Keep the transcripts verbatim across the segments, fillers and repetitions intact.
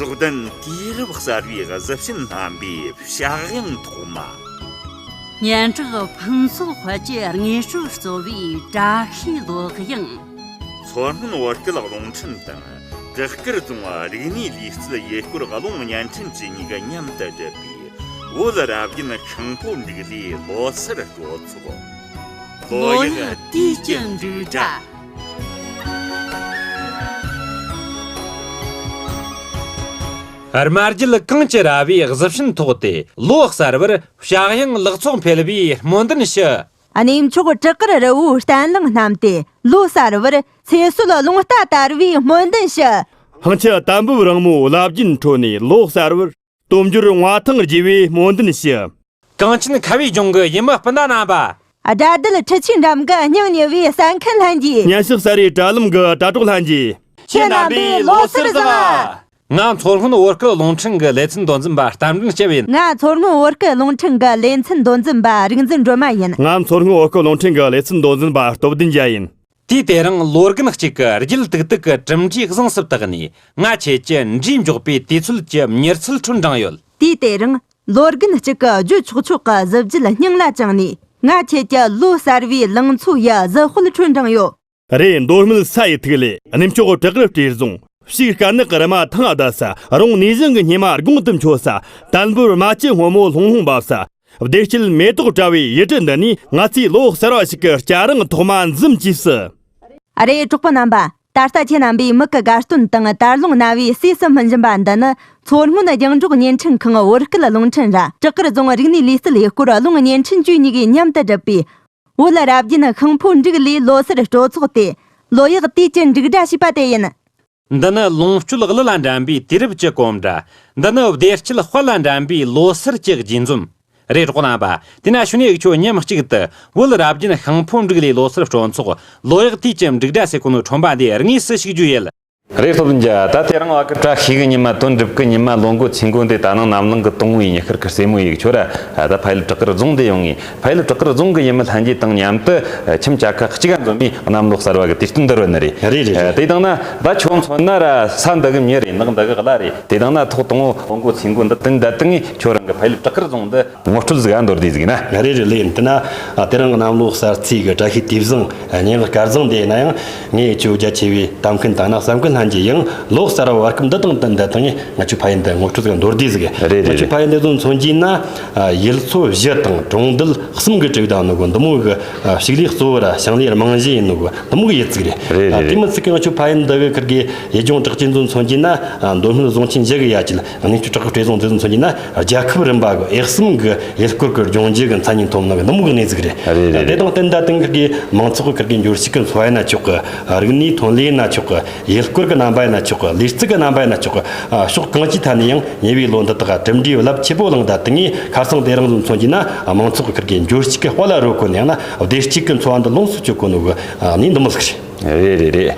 སྲོག་ལྡན་དུས་རབས་གསར་བའི་གཟི་བྱིན་སྣམ་པའི་ཕྱྭ་གཡང་ཐོག་མ། སྙན་གྲགས་ཕུན་ཚོགས་དཔལ་གྱི་དངོས་གྲུབ་སྩོལ་བའི་བཀྲ་ཤིས་གློག་གཡང་། མཚོ་སྔོན་བོད་སྐད་རླུང་འཕྲིན་དང་བྲག་དཀར་རྫོང་རིག་གནས་ལུས་རྩལ་ཡུལ་སྐོར་རླུང་བརྙན་འཕྲིན་བཅས་གཉིས་ཀ་མཉམ་དུ་སྒྲུབ་པའི་བོད་རབ་རྒྱན་ཤིང་ཕོ་འབྲུག་ལོའི་ལོ་སར་སྤྲོ་ཚོགས། ལོ་ཡག་དུས་ཀྱི་འབྲུག་སྒྲ། དམར་རྒྱུད་གངས་ཀྱི་ར་བས་གཟི་བྱིན་ཐོགས་ཏེ། ལོ་གསར་བར་བྱ་གཡང་ལག་ཚོགས་འཕེལ་བའི་སྨོན་འདུན་ཞུ། གནས་མཆོག་བྲག་དཀར་རི་བོའི་གཏན་བླངས་བསྣམས་ཏེ། ལོ་གསར་བར་ཚེ་སྲོད་རླུང་རྟ་དར་བའི་སྨོན་འདུན་ཞུ། ཧང་ཆེ་དམ་བབས་རིང་མོའི་རླབས་རྒྱུན་ཁྲོད་ནས། ལོ་གསར་བར་སྟོབས་འབྱོར་མངའ་ཐང་རྒྱས་པའི་སྨོན་འདུན་ཞུ། གངས་ཅན་ཁ་བའི་ལྗོངས་ཀྱི་ཡུལ་མི་སྤུན་ཟླ་རྣམ་པ། དགྲ་འདུལ་འཕྲུལ་ཆས་འགྲམ་གྱི་སྙིང་ཉེ་བའི་གསན་མཁན་ལྷན་རྒྱས། སྙན་ཞུ་གསར་བའི་དྲ་ལམ་གྱི་དྲ་གྲོགས་ལྷན་རྒྱས། ཁྱེད་རྣམ་པས་ལོ་གསར་བཟང་ང་མཚོ་སྔོན་བོད་སྐད་རླུང་འཕྲིན་གྱི་ལེ་ཚན་མདོ་འཛིན་པ་རྟ་མགྲིན་སྐྱབས་ཡིན། ང་མཚོ་སྔོན་བོད་སྐད་རླུང་འཕྲིན་གྱི་ལེ་ཚན་མདོ་འཛིན་པ་རིག་འཛིན་སྒྲོལ་མ་ཡིན། ང་མཚོ་སྔོན་བོད་སྐད་རླུང་འཕྲིན་གྱི་ལེ་ཚན་མདོ་འཛིན་པ་སྟོབས་ལྡན་རྒྱལ་ཡིན། དུས་དེ་རིང་ལོ་རྒན་གཅིག་གི་རྒྱུད་ཏིག་ཏིག་གི་གྲུབ་འབྲས་གཟེངས་སུ་བཏགས་ནས། ང་ཁྱེད་ཀྱི་འབྲས་མགྱོགས་པའི་དུས་ཚོད་ཀྱི་མྱུར་ཚད་ཁྲོད་འགྲེང་ཡོད། དུས་དེ་རིང་ལོ་རྒན་གཅིག་གི་རྒྱུད་ཆོག་ཆོག་གི་གཟི་བརྗིད་སྙིང་ལ་བཅངས་ནས། ང་ཁྱེད་ཀྱི་ལོ་གསར་བའི་ལང་ཚོ་ཡི་གཟི་དཔལ་ཁྲོད་འགྲེང་ཡོད། རེད། མདོ་སྨད་ས་ཡི་ཐིག་ལེ། གནས་མཆོག་བྲག་དཀར་སྤྲེལ་རྫོང་། ཕྱུག་དཀར་ནག་གི་རི་མ་ཐང་ང་བསྡད་ས། རོང་ནས་ཞིང་གི་སྙེ་མ་དགུང་དུ་འཕྱོ་ས། དལ་འབོར་རྨ་བྱའི་སྔོན་མོ་ལྷུང་ལྷུང་འབབ་ས། བདེ་སྐྱིད་མེ་ཏོག་བཀྲ་བའི་ཡུལ་གྲུ་འདི་ནས། ང་ཚོས་ལོ་གསར་བ་ཞིག་གི་སྐྱ་རེངས་ཐོག་མ་འཛུམ་གྱིས་བསུ། ཨ་རེ། གྲོགས་པོ་རྣམ་པ། ད་ལྟ་ཁྱེད་རྣམ་པས་མིག་གི་དགའ་སྟོན་དང་དར་ལུང་རྣ་བས་སྲིད་སུ་སྨིན་བཞིན་པ་འདི་ནི། མཚོ་སྔོན་རྒྱང་སྒྲོག་བརྙན་འཕྲིན་ཁང་བོད་སྐད་རླུང་འཕྲིན་ར་བྲག་དཀར་རྫོང་རིག་གནས་ལུས་རྩལ་ཡུལ་སྐོར་རླུང་བརྙན་འཕྲིན་བཅས་གཉིས་ཀས་མཉམ་དུ་བསྒྲུབས་པའི། བོད་རབ་རྒྱན་ཤིང་ཕོ་འབྲུག་ལོའི་ལོ་སར་སྤྲོ་ཚོགས་ཏེ། ལོ་ཡག་དུས་ཀྱི་འབྲུག་སྒྲ་ཞེས་པ་དེ་ཡིན། འདི་ནི་ལོངས་སྤྱོད་གླུ་ལ་འགྲན་པའི་དུས་རབས་ཀྱི་གོམ་སྒྲ། འདི་ནི་བདེ་སྐྱིད་དཔལ་ལ་འགྲན་པའི་ལོ་སར་གྱི་རྗེས་འཛོམས། རེད། གྲོགས་རྣམ་པ། དེས་ན་ཞུ་ནས་འུ་ཆོ་མཉམ་གཅིག་ཏུ་བོད་རབ་རྒྱན་ཤིང་ཕོ་འབྲུག་ལོའི་ལོ་སར་སྤྲོ་ཚོགས། ལོ་ཡག་དུས་ཀྱི་འབྲུག་སྒྲ་ཟེར་གོ་ནོ་ཁྲོམ་པ་འདི་དངོས་སུ་ཞུགས་རྒྱུ་ཡིན། རེད། སྟོབས་ལྡན་རྒྱལ། ད་དེ་རིང་བ་གི་བཀྲ་ཤིས་ཀྱི་ཉི་མ། དོན་འགྲུབ་ཀྱི་ཉི་མ། ལོ་འགོ་ཚེས་འགོ་འདི། ད་ནངས་ནམ་ལངས་ཀྱི་དང་བོའི་ཉི་ཤར་གྱི་རྩེ་མོ་ཡི་ཁྱོད་ར། ད་ཕ་ཡུལ་བྲག་དཀར་རྫོང་འདི་ཡོང་ངས། ཕ་ཡུལ་བྲག་དཀར་རྫོང་གི་ཡུལ་མི་ལྷན་རྒྱས་དང་མཉམ་དུ་ཁྱིམ་གྱི་ཁ་གཅིག་ག་འཛོམས་ནས་གནམ་ལོ་གསར་བ་གི་དུས་སྟོན་འདི་རོལ་ནི་རེད། རེད་རེད་རེད། དེ་དང་ན་ད་ཁྱོད་མཚོན་ན་ར་ས་འདི་གི་མྱི་རེད། ནགས་འདི་གི་གླ་རེད། དེ་དང་ན་ཐོག་དང་བོ་ལོ་འགོ་ཚེས་འགོ་འདི་བསྟུན་ད་བཏང་ངས་ཁྱོད་རང་གི་ཕ་ཡུལ་བྲག་དཀར་རྫོང་འདི་ངོ་སྤྲོད་ཟིག་ག་མདོར་བསྡུས་ཟིག་ན། རེད་རེད། ལན་དེ་ན་དེ་རིང་གནམ་ལོ་གསར་ཚེས་གི་བཀྲ་ཤིས་དུས་བཟང་སྙན་གི་སྐལ་བཟང་དེ་ན་ཡང་ངས་ཁྱོད་རྒྱ་ཆེ་བའི་གཏམ་མཁན་དང་ན་བསམ་མཁན་ལྷན་རྒྱས་ཡང་ལོ་གསར་བ་བར་སྐབས་འདི་དང་བསྟུན་ད་བཏང་ངས་ང་ཆོའི་ཕ་ཡུལ་འདི་ངོ་སྤྲོད་ཟིག་མདོར་བསྡུས་ཟིག། རེད་རེད། ང་ཆོའི་ཕ་ཡུལ་འདི་ཚོ་མཚོན་རྒྱུ་ན་ཡུལ་ཚོ་བཞི་དང་གྲོང་རྡལ་གསུམ་གི་གྲས་བསྡད་ནོ་གི་འདི་མོ་གི་ཕྱུགས་ལས་གཙོ་བོ་ར་ཞིང་ལས་རྨང་གཞི་ཡིན་ནོ་གི་འདི་མོ་གི་ཡུལ་ཚིག་རེད། རེད་རེད། དེ་མི་ཚིག་གི་ང་ཆོའི་ཕ་ཡུལ་འདི་གི་ཁིར་གི་ཡུལ་ལྗོངས་གྲགས་ཅན་ཚོ་མཚོན་རྒྱུ་ན། ཨ། མདོ་སྨད་ཟུང་ཆེན་བཞི་གི་ཡ་གྱལ་གནས་མཆོག་བྲག་གི་སྤྲེལ་རྫོང་འདི་ཚོ་མཚོན་རྒྱུ་ན། རྒྱལ་ཁབ་རིམ་པ་གི་འོས་གསུམ་གི་ཡུལ་སྐོར་གི་ལྗོངས་རྒྱུ་གི་མཚན་སྙན་ཐོབ་ནོ་གི་འདི་མོ་གི་གནས་ཚིག་རེད། རེད་རེད། དེ་དང་བསྟུན་ད་དེང་གི་མང་ཚོགས་གི་ཁིར་གི་འབྱོར་ཕྱུག་གི་འཚོ་བ་ཡིན་ན་ཆོག་གི། རིག་གནས་ཐོན་ལས་ཡིན་ན་ཆོག་གི། ཡུལ་སྐོར་གི་རྣམ་པ་ཡིན་ན་ཆོག་གི། ལུས་རྩལ་གི་རྣམ་པ་ཡིན་ན་ཆོག་གི། ཨ། ཕྱོགས་གང་ཅིའི་ཐད་ནས་ཡང་ཉེ་བའི་ལོ་འདི་དག་གྲུབ་འབྲས་རླབས་ཆེ་པོ་བླངས་ད་དེ་ངས་ཁ་སང་དེ་རིང་ཚོ་མཚོན་རྒྱུ་ན། ཨ། མང་ཚོགས་གི་ཁིར་གི་འབྱོར་ཕྱུག་གི་དཔལ་ལ་རོལ་གོ་ནས་ཡང་ན་བདེ་སྐྱིད་གི་འཚོ་བ་འདི་ལོངས་སུ་སྤྱོད་གོ་ནོ་གི་གནས་འདི་མོ་ཟིག་རེད། རེད་རེད་རེད།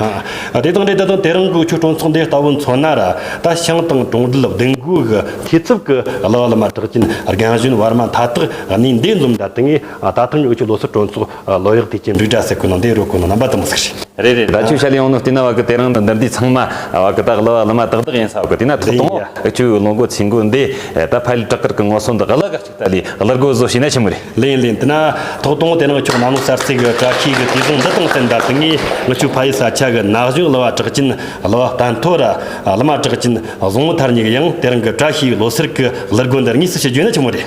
ཨ། དེ་དང་འབྲེལ་ད་དང་དེ་རིང་གི་ཆོ་སྤྲོ་ཚོགས་འདི་ལྟ་བུ་མཚོན་ན་ར། ད་ཞིང་དང་གྲོང་རྡལ་སྡིང་གོ་གི་འཐུས་ཚབ་གི་གླུ་བ་གླུ་མ་གྲགས་ཅན་རྒན་གཞོན་བར་མ་མཐའ་དག་གནས་འདི་འཛོམས་ད་དེ་ངས། ཨ། ད་ཐེངས་འུ་ཆོ་ལོ་སར་སྤྲོ་ཚོགས་ལོ་ཡག་དུས་ཀྱི་འབྲུག་སྒྲ་ཟེར་གོ་ནོ་འདི་རོལ་གོ་ནོ་རྣམ་པ་དེ་མོ་ཟིག་རེད། རེད་རེད། ད་ཁྱོད་ཤ་ལེ་ཡོང་ནོ་བལྟས་ན་བ་གི་དེ་རིང་འདི་འདི་འདི་ཚང་མ་བ་གི་ད་གླུ་བ་གླུ་མ་དག་དག་ཡིན་ས་བ་གི། དེ་ན་ཐོག་དང་བོ་ཁྱོད་ལོ་འགོ་ཚེས་འགོ་འདི་ད་ཕ་ཡུལ་བྲག་དཀར་གི་ངོ་སོ་འདི་གླུ་ག་ཅིག་ད་ལི་གླུ་སྒོ་བཟོ་བྱས་ན་ཆི་མོ་རེད། ལེན་ལེན། དེ་ན་ཐོག་དང་བོ་དེ་རིང་ཁྱོད་གནམ་ལོ་གསར་ཚེས་གི་བཀྲ་ཤིས་གི་དུས་བཟང་འདི་དང་བསྟུན་ད་དེ་ངས་ང་ཆོའི་ཕ་ཡུལ་ས་ཆ་གི་ན་གཞོན་གླུ་བ་གྲགས་ཅན་གླུ་བ་བསྟན་ཐོ་ར་གླུ་མ་གྲགས་ཅན་བཟང་མོ་ཐར་གཉིས་གི་ཡང་དེ་རིང་གི་བཀྲ་ཤིས་ལོ་སར་གི་གླུ་སྒོ་འདི་དངོས་སུ་ཞུ་རྒྱུ་ན་ཆི་མོ་རེད།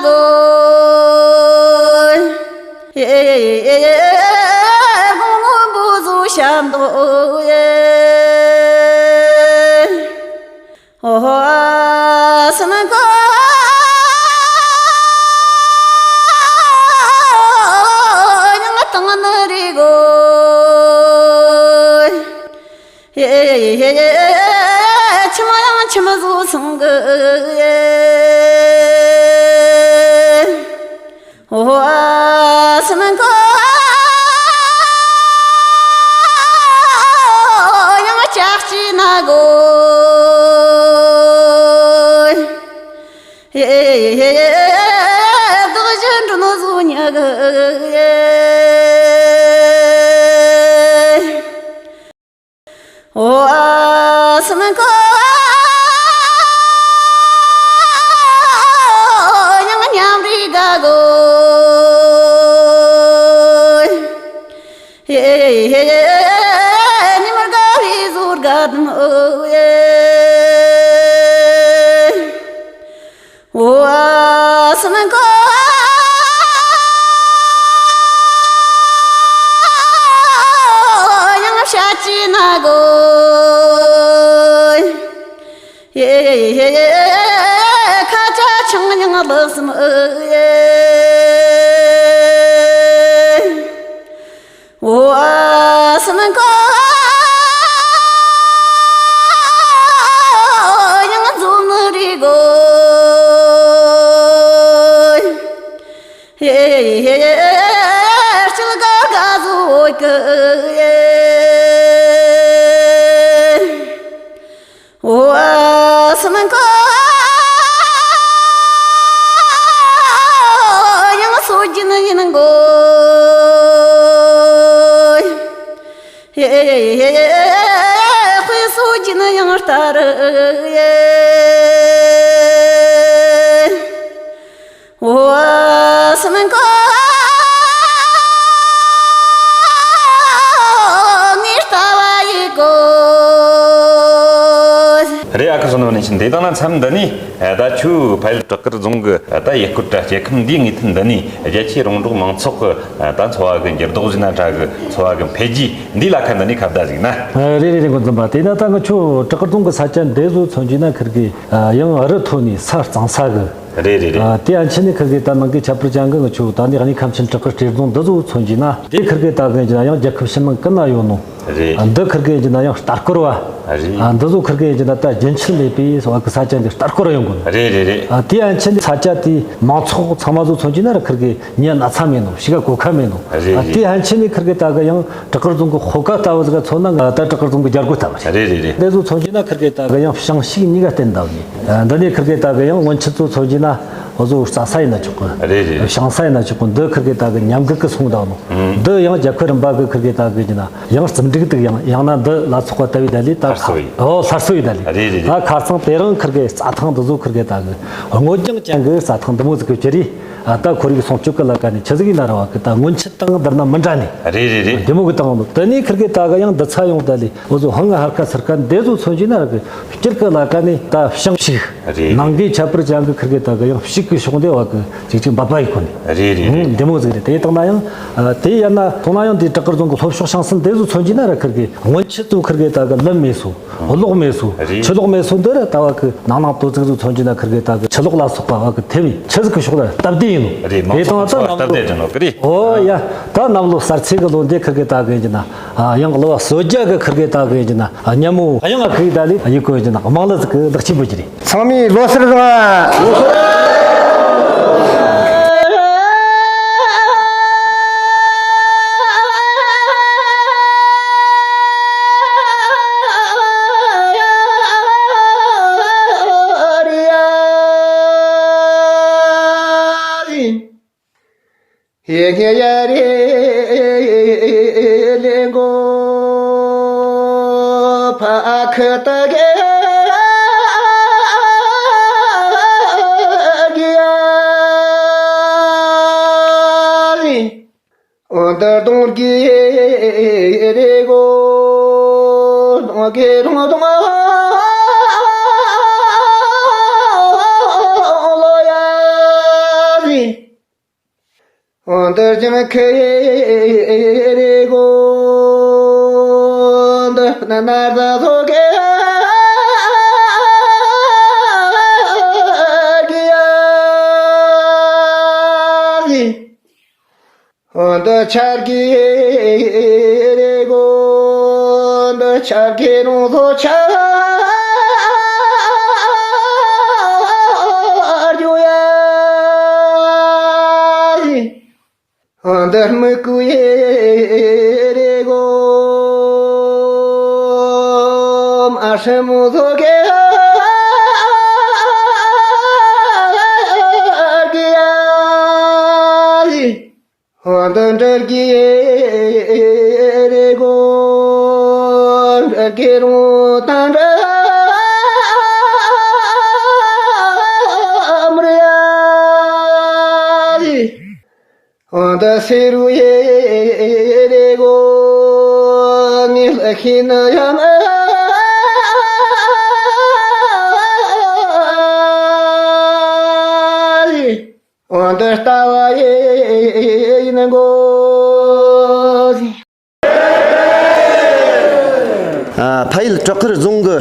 དགོས། དགོང་མོ་འབུ་བཟོ་ཞབས་འདོགས་ཡེ། ཨོ་སེམས་ཀོ་ཡང་བཏང་ནི་རེད་གོ། ཁྱིམ་ཡང་ཁྱིམ་བཟོ་སོང་གི། ཨོ་སེམས་ཀོ་ཡང་ལྕགས་ཀྱི་ན་གོ། བདག་གཞན་འགྲོ་ནོ་བཟོ་ཉག་གི། ཨོ་སེམས་ཀོ་ཡང་མཉམ་རེ་དགའ་གོ། ཉི་མ་དགའ་བའི་བཟོ་དགའ་དང་། ཨོ་སེམས་ཀོ་ཡང་བཤད་ཀྱི་ན་གོ། ཁ་ཆ་ཆང་ཡང་ལག་སམ། ཨོ་སེམས་ཀོ་ཡང་འཛོམས་ནི་རེད་གོ། སྐྱིད་དགའ་དགའ་བཟོ་གི། ཨོ་སེམས་ཀོ་ཡང་སྲོལ་རྒྱུན་ཡིན་གོ། དཔེ་སྲོལ་རྒྱུན་ཡང་ལྟར། ཨོ་སེམས་ཀོ་ངའི་ལྟ་བ་ཡི་གོ། རེད། ཨ་ཁུ་བསོད་ནམས་ནས་ཕྱིན། དེ་དང་ན་མཚམས་འདི་ནས་ད་ཆུ་ཕ་ཡུལ་བྲག་དཀར་རྫོང་གི་ད་ཡུལ་སྐོར་དྲ་སྐྱེ་ཁམས་འདིའི་ངེས་ཐུན་འདི་ནས་རྒྱ་ཆེའི་རོང་འབྲོག་མང་ཚོགས་ཀྱི་ད་འཚོ་བ་གི་འགྱུར་ལྡོག་ཟིན་ན་འདྲ་གི། འཚོ་བ་གི་འཕེལ་རྒྱས་འདི་ལ་ཁ་འདི་ནས་ཁ་བརྡ་ཟིག་ན། རེད་རེད་རེད། འགོ་འཛིན་པ། དེ་ན་ད་ང་ཆུ་བྲག་དཀར་རྫོང་གི་ས་ཆ་འདི་བཟོ་མཚོན་རྒྱུ་ན་ཁིར་གི་ཡང་རི་མཐོ་ནས་ས་གཙང་ས་གི། རེད་རེད་རེད། ཨ། དེ་ཡན་ཆད་ནས་ཁིར་གི་ད་ནང་གི་ཁྱད་པར་ཅན་གི་ང་ཆུ་ད་ནི་གནས་ཁམས་ཆེན་བྲག་དཀར་སྤྲེལ་རྫོང་འདི་བཟོ་མཚོན་རྒྱུ་ན། དེ་ཁིར་གི་ད་གི་ཡང་རྒྱལ་ཁབ་ཕྱི་ནང་ཀུན་ན་ཡོད་ནོ། རེད། ཨ། འདི་ཁིར་གི་ཡིན་རྒྱུ་ན་ཡང་ལྟ་སྐོར་བ། རེད། ཨ། འདི་བཟོ་ཁིར་གི་ཡིན་རྒྱུ་ན་ད་རྒྱུན་ཆད་ལས་པའི་སོ་བ་གི་ས་ཆ་འདི་ལྟ་སྐོར་ཡོང་གི། རེད་རེད་རེད། ཨ། དེ་ཡན་ཆད་ནས་ས་ཆ་དེའི་མང་ཚོགས་ཚང་མ་བཟོ་མཚོན་རྒྱུ་ན་ར་ཁིར་གི་ཉེན་ན་ཚ་མེད་ནོ། ཕྱི་ག་གོ་ཁ་མེད་ནོ། རེད། ཨ། རེད། དེ་ཡན་ཆད་ནས་ཁིར་གི་ད་གི་ཡང་བྲག་དཀར་རྫོང་གི་ཧོ་ཀ་ལྟ་བུ་ཟིག་ག་མཚོན་ན་ང་ད་བྲག་དཀར་རྫོང་གི་རྒྱལ་སྒོ་ལྟ་བུ་རེད། རེད་རེད་རེད། དེ་ཚོ་མཚོན་རྒྱུ་ན་ཁིར་གི་ད་གི་ཡང་བྱང་ཕྱུག་གཉིས་ཀ་བསྟན་བསྡད་ནི། འདི་ནས་ཁིར་གི་ད་གི་ཡང་སྔོན་ཆད་ཚོ་མཚོན་རྒྱུ་ན་འོ་ཟོ་རྩྭ་ས་ཡིན་ན་ཆོག་གི། རེད་རེད་རེད། བྱང་ས་ཡིན་ན་ཆོག་གི། འདི་ཁིར་གི་ད་གི་ཉམས་རྒུད་གི་སོང་བསྡད་ནོ། ཨང་། འདི་ཡང་རྒྱལ་ཁབ་རིམ་པ་གི་ཁིར་གི་ད་གི་ཡིན་ན་ཡང་རྩིབ་འབྲུག་དུ་ཡང་ཡང་ན་འདི་ལ་སོགས་པ་ལྟ་བུའི་ད་ལས་ད་སླར་གསོ་ཡིན། ཨོ་སླར་གསོ་ཡིན་ད་ལས། རེད་རེད་རེད། ད་ཁ་སང་དེ་རིང་ཁིར་གི་རྩྭ་ཐང་འདི་ཚོ་ཁིར་གི་ད་གི་སྔོ་ལྗང་ཅན་གི་རྩྭ་ཐང་འདི་མོ་ཟིག་གི་བཅུ་རེད། ཨ། ད་ཁོར་ཡུག་སྲུང་སྐྱོབ་ཀྱི་ལ་ཀ་ནས་ཆི་ཟིག་ཡིན་ན་ར་བ་གི་ད་སྔོན་ཆད་དང་བསྡུར་ན་མི་འདྲ་ནི། རེད་རེད་རེད། འདི་མོ་གི་དང་ལོ་དེ་ནས་ཁིར་གི་ད་གི་ཡང་འདི་ཚ་ཡོང་ད་ལི་འོ་ཟོ་ཧང་ཧར་ཁ་སར་ཁ་འདི་ཚོ་མཚོན་རྒྱུ་ན་ར་གི་སྤྱིར་གི་ལ་ཀ་ནས་ད་བྱང་ཕྱུག། རེད། ནང་གི་ཁྱད་པར་ཅན་གི་ཁིར་གི་ད་གི་ཡང་ཕྱུག་གི་ཕྱོགས་འདི་བ་གི་ཅིག་ཅིག་འབབ་པ་ཡི་ཁོ་ནི། རེད་རེད་རེད། འདི་མོ་ཟིག་རེད། དེ་དང་ན་ཡང་དེ་ཡང་ན་སོང་ན་ཡང་འདི་བྲག་དཀར་རྫོང་གི་ལྷོ་ཕྱོགས་བྱང་སེམས་འདི་ཚོ་མཚོན་རྒྱུ་ན་ར་ཁིར་གི་སྔོན་ཆད་ཚོ་ཁིར་གི་ད་གི་ལམ་མེད་སོ། གློག་མེད་སོ། རེད། ཆུ་གློག་མེད་སོ་འདི་ར་ད་བ་གི་ནང་ནང་དོ་ཚིགས་སུ་མཚོན་རྒྱུ་ན་ཁིར་གི་ད་གི་ཆུ་གློག་ལ་སོགས་པ་བ་གི་ཐེབས་ཆུ་ཟིག་གི་ཕྱོགས་ལ་སྟབས་བདེ་ཡིན་ནོ། རེད། མང་ཚོགས་ཚོ་ལ་སྟབས་བདེ་དྲན་ནོ་གི་རེད། ཨོ་ཡ། ད་གནམ་ལོ་གསར་ཚེས་གི་ལོ་འདི་ཁིར་གི་ད་གི་ཡིན་རྒྱུ་ན་ཡང་ལོ་བ་སོ་བརྒྱ་གི་ཁིར་གི་ད་གི་ཡིན་རྒྱུ་ན་ཉམ་མོ་ཡང་ཁིར་གི་ད་ལི་ཡི་གོ་ཡིན་རྒྱུ་ན་དམངས་ལ་ཟིག་གི་ལག་ཆེན་པོ་གི་རེད། ཚང་མས་ལོ་གསར་བཟང་ང་། ཧེ་ཧེ་ཡ་རེ་ལེ་གོ་ཕ་ཁ་ཏ་གེ་གི་ཡ་རེ། འོ་ད་དུང་གི་རེ་གོ་དུང་གི་དུང་དུང་ལོ་ཡ། འོ་འདིར་ཀྱང་ཁེ་རེ་གོ་འདི་ན་ན་རྡ་ཐོ་གེ་གི་ཡ་ཟི། འོ་འདི་ཆར་གི་རེ་གོ་འདི་ཆར་གི་རུང་ཐོ་ཆར་རྒྱུ་ཡ་ཟི། འདི་མི་ཀུ་ཡེ་རེ་གོ་མ་ཧྲི་མུ་ཟོ་གེ་གི་ཡ་ཟི། འདི་འདྲར་གི་ཡེ་རེ་གོ་འདྲར་གི་རུང་ཏང་འདྲ་མི་རེ་ཡ་ཟི། འོ་འདི་སེ་རུ་ཡེ་རེ་གོ་ནི་ལ་ཤི་ན་ཡ་མ་ཟི། འོ་འདི་ལྟ་བ་ཡེ་ཡིན་གོ་ཟི། ཨ། ཕ་ཡུལ་བྲག་དཀར་རྫོང་གི་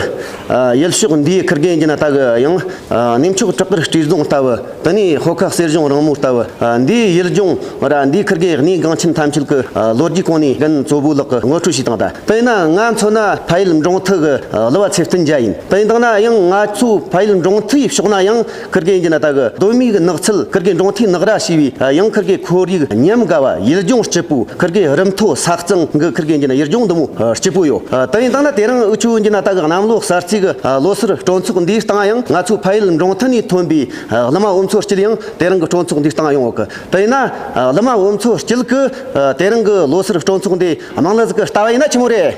ཨ་ཡུལ་ཕྱོགས་འདིའི་ཁུར་གེ་ཡིན་གྱི་ན་ད་གི་ཡང་ཨ་གནས་མཆོག་བྲག་དཀར་སྤྲེལ་རྫོང་ལྟ་བུ། དེ་ནས་ཧོ་ཁ་གསེར་གཞོང་རིང་མོ་ལྟ་བུ། ཨ་འདིའི་ཡུལ་ལྗོངས་ར་འདིའི་ཁུར་གེ་གནས་འགངས་ཆེན་ཐམས་ཅད་ཀྱི་ཨ་ལོ་རྒྱུས་གོང་ནས་རྒན་ཙོ་བོ་ལགས་ཀྱིས་ངོ་སྤྲོད་བྱས་དང་། ད་དེས་ན་ང་མཚོན་ན་ཕ་ཡུལ་འབྲོང་ཐུ་གི་ཨ་གླུ་བ་ཚེ་བརྟན་རྒྱལ་ཡིན། དེ་ཡིན་དང་ན་ཡང་ང་ཚོ་ཕ་ཡུལ་འབྲོང་ཐུའི་ཕྱོགས་ན་ཡང་ཁུར་གེ་ཡིན་གྱི་ན་ད་གི་གདོད་མའི་གི་ནགས་ཚལ། ཁུར་གེ་འབྲོང་ཐུའི་ནགས་ར་ཞེས་པའི་ཨ་ཡང་ཁུར་གེ་ཁོར་ཡུག་ཉམས་དགའ་བ། ཡུལ་ལྗོངས་སྐྱིད་པོ། ཁུར་གེ་རི་མཐོ་ས་གཙང་གི་ཁུར་གེ་ཡིན་གྱི་ན་ཡུལ་ལྗོངས་འདི་མོ་ཨ་སྐྱིད་པོ་ཡོད། ཨ་དེ་ཡིན་དང་ན་དེ་རིང་འུ་ཆོ་ཡིན་གྱི་ན་ད་གི་གནམ་ལོ་གསར་ཚེས་གི་ཨ་ལོ་སར་སྤྲོ་ཚོགས་འདིའི་སྟེང་ཡང་ང་ཚོ་ཕ་ཡུལ་འབྲོང་ཐུ་ནས་ཐོན་པའི་ཨ་གླུ་མ་འོམ་མཚོ་སྐྱིད་ཡང་དེ་རིང་གི་སྤྲོ་ཚོགས་འདིའི་སྟེང་ཡོང་ཡོད་གི། དེ་ཡིན་ན་ཨ་གླུ་མ་འོམ་མཚོ་སྐྱིད་གི་ཨ་དེ་རིང་གི་ལོ་སར་སྤྲོ་ཚོགས་འདི་དམངས་གླུ་ཟིག་གི་ལྟ་བ་ཡིན་ན་ཆི་མོ་རེད།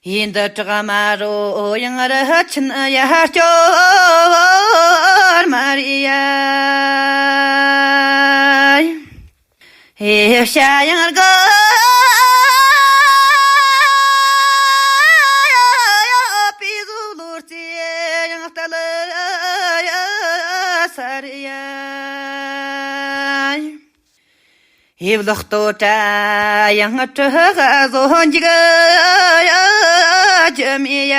ཡིན་འདི་བྲག་དམར་རོ་ཡང་རི་ཆེན་ཡར་སྐྱོར་མ་རེད་ཡ། ཧེ་བྱ་ཡང་དགའ་པི་ཟུ་ལོར་ཙེ་ཡང་ལྟ་ལ་ས་རེད་ཡ། ཧེ་ལོག་ཏོ་ཏྲ་ཡང་གྲུ་ཧ་བཟོ་འཇིག་རྒྱུ་མེད་ཡ།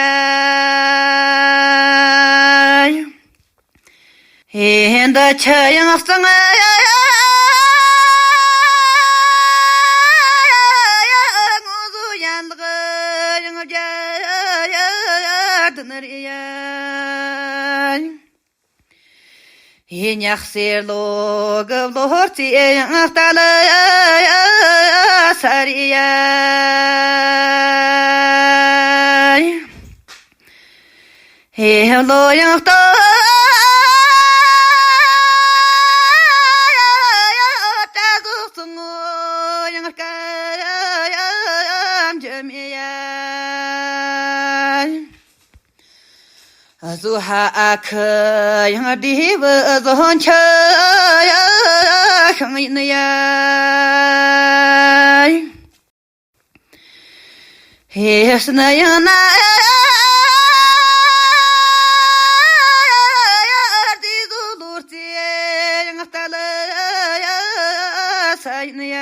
ཧེ་འདི་ཆུ་ཡང་གཙང་ཡ། ངོ་བཟོ་ཡན་ལག་ཡང་རྒྱ་ཡ་དུ་ནི་རེད་ཡ། ཡིན་ཉག་སེར་ལོ་གི་ལོ་རྩེ་ཡང་ལྟ་ལ་ས་རེད་ཡ། ཡིན་ལོ་ཡང་ལྟ་ཏྲ་གི་གཙང་ཡང་དཀར་འཇུ་མེད་ཡ། བཟོ་ཧ་ཨ་ཁུ་ཡང་བདེ་བུ་བཟོ་འཆི་ཤིང་ཡིན་ཡ། ཧེ་སི་ན་ཡང་ན་བདེ་བཟོ་ལོ་རྩེ་ཡང་ལྟ་ལ་ས་ཡིན་ཡ།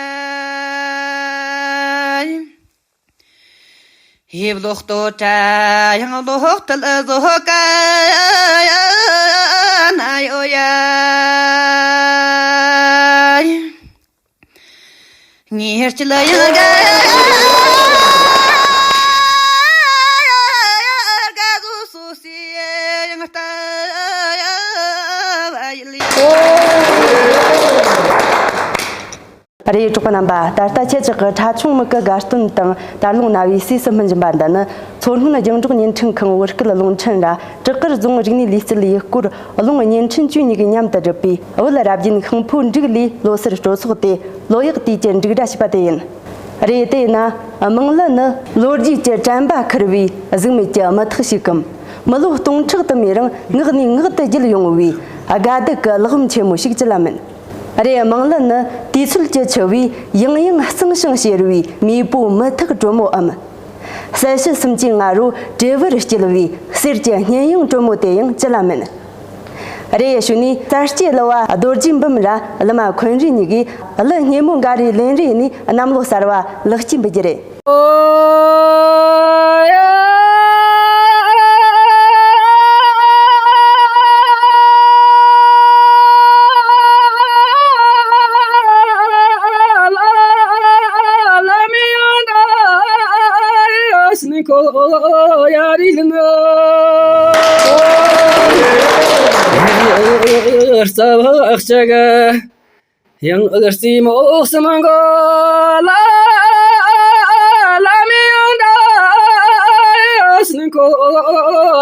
ཡིབ་ལོག་ཏོ་ཏྲ་ཡང་ལོག་ཏལ་བཟོ་ཀ་ན་ཡོད་ཡ། ཉེར་སྤྱི་ལ་ཡང་དགའ་དགའ་བཟོ་སོ་སི་ཡང་ལྟ་བ་ཡིལ་ཡ། རེད། གྲོགས་པོ་རྣམ་པ། ད་ལྟ་ཁྱེད་ཅག་གིས་ཁྲ་ཆུང་མིག་གི་དགའ་སྟོན་དང་དར་ལུང་རྣ་བའི་སྲིད་སུ་སྨིན་བཞིན་པ་འདི་ནི། མཚོ་སྔོན་རྒྱང་སྒྲོག་བརྙན་འཕྲིན་ཁང་བོད་སྐད་རླུང་འཕྲིན་ར་བྲག་དཀར་རྫོང་རིག་གནས་ལུས་རྩལ་ཡུལ་སྐོར་རླུང་བརྙན་འཕྲིན་བཅས་གཉིས་ཀྱིས་མཉམ་དུ་བསྒྲུབས་པའི་བོད་རབ་རྒྱན་ཤིང་ཕོ་འབྲུག་ལོའི་ལོ་སར་སྤྲོ་ཚོགས་ཏེ་ལོ་ཡག་དུས་ཀྱི་འབྲུག་སྒྲ་ཞེས་པ་དེ་ཡིན། རེད། དེས་ན་དམངས་གླུ་ནི་ལོ་རྒྱུས་ཀྱི་དྲན་པ་འཁུར་བའི་གཟུགས་མེད་ཀྱི་དམུ་ཐག་ཞིག་གམ། མི་ལོ་སྟོང་ཕྲག་དུ་མའི་རིང་ངག་ནས་ངག་ཏུ་བརྒྱུད་ཡོང་བའི་དགའ་སྡུག་གི་གླེགས་བམ་ཆེན་མོ་ཞིག་ཅི་ལ་མིན། རེད། དམངས་ལུགས་ནི་དུས་ཚོད་ཀྱི་འཆི་བས་ཡང་ཡང་གཙང་ཞིང་གཤེར་བའི་མེས་པོ་མུ་ཐག་དྲོན་མོའམ། གསལ་བྱེད་སུམ་ཅུ་ང་རོ་བྲེ་བར་བསྐྱིལ་བའི་གསེར་གྱི་སྙན་དབྱངས་དྲོན་མོ་དེ་ཡང་ཅི་ལ་མིན། རེད། གཞུག་ནས་གསར་སྐྱེས་གླུ་བ་རྡོ་རྗེ་འབུམ་ར་གླུ་མ་འཁོན་རིགས་གཉིས་ཀྱིས་གླུ་སྙན་མོ་འགའ་རེ་ལེན་རེས་ནས་གནམ་ལོ་གསར་བ་ལེགས་སྐྱེས་འབུལ་རྒྱུ་རེད། ཡང་ཨག་རྩེ་མོ་ཨོག་སི་མང་གོ་ལ་ལ་མི་ཡང་འདྲ་ཡོད་སྲིན་ཁོ་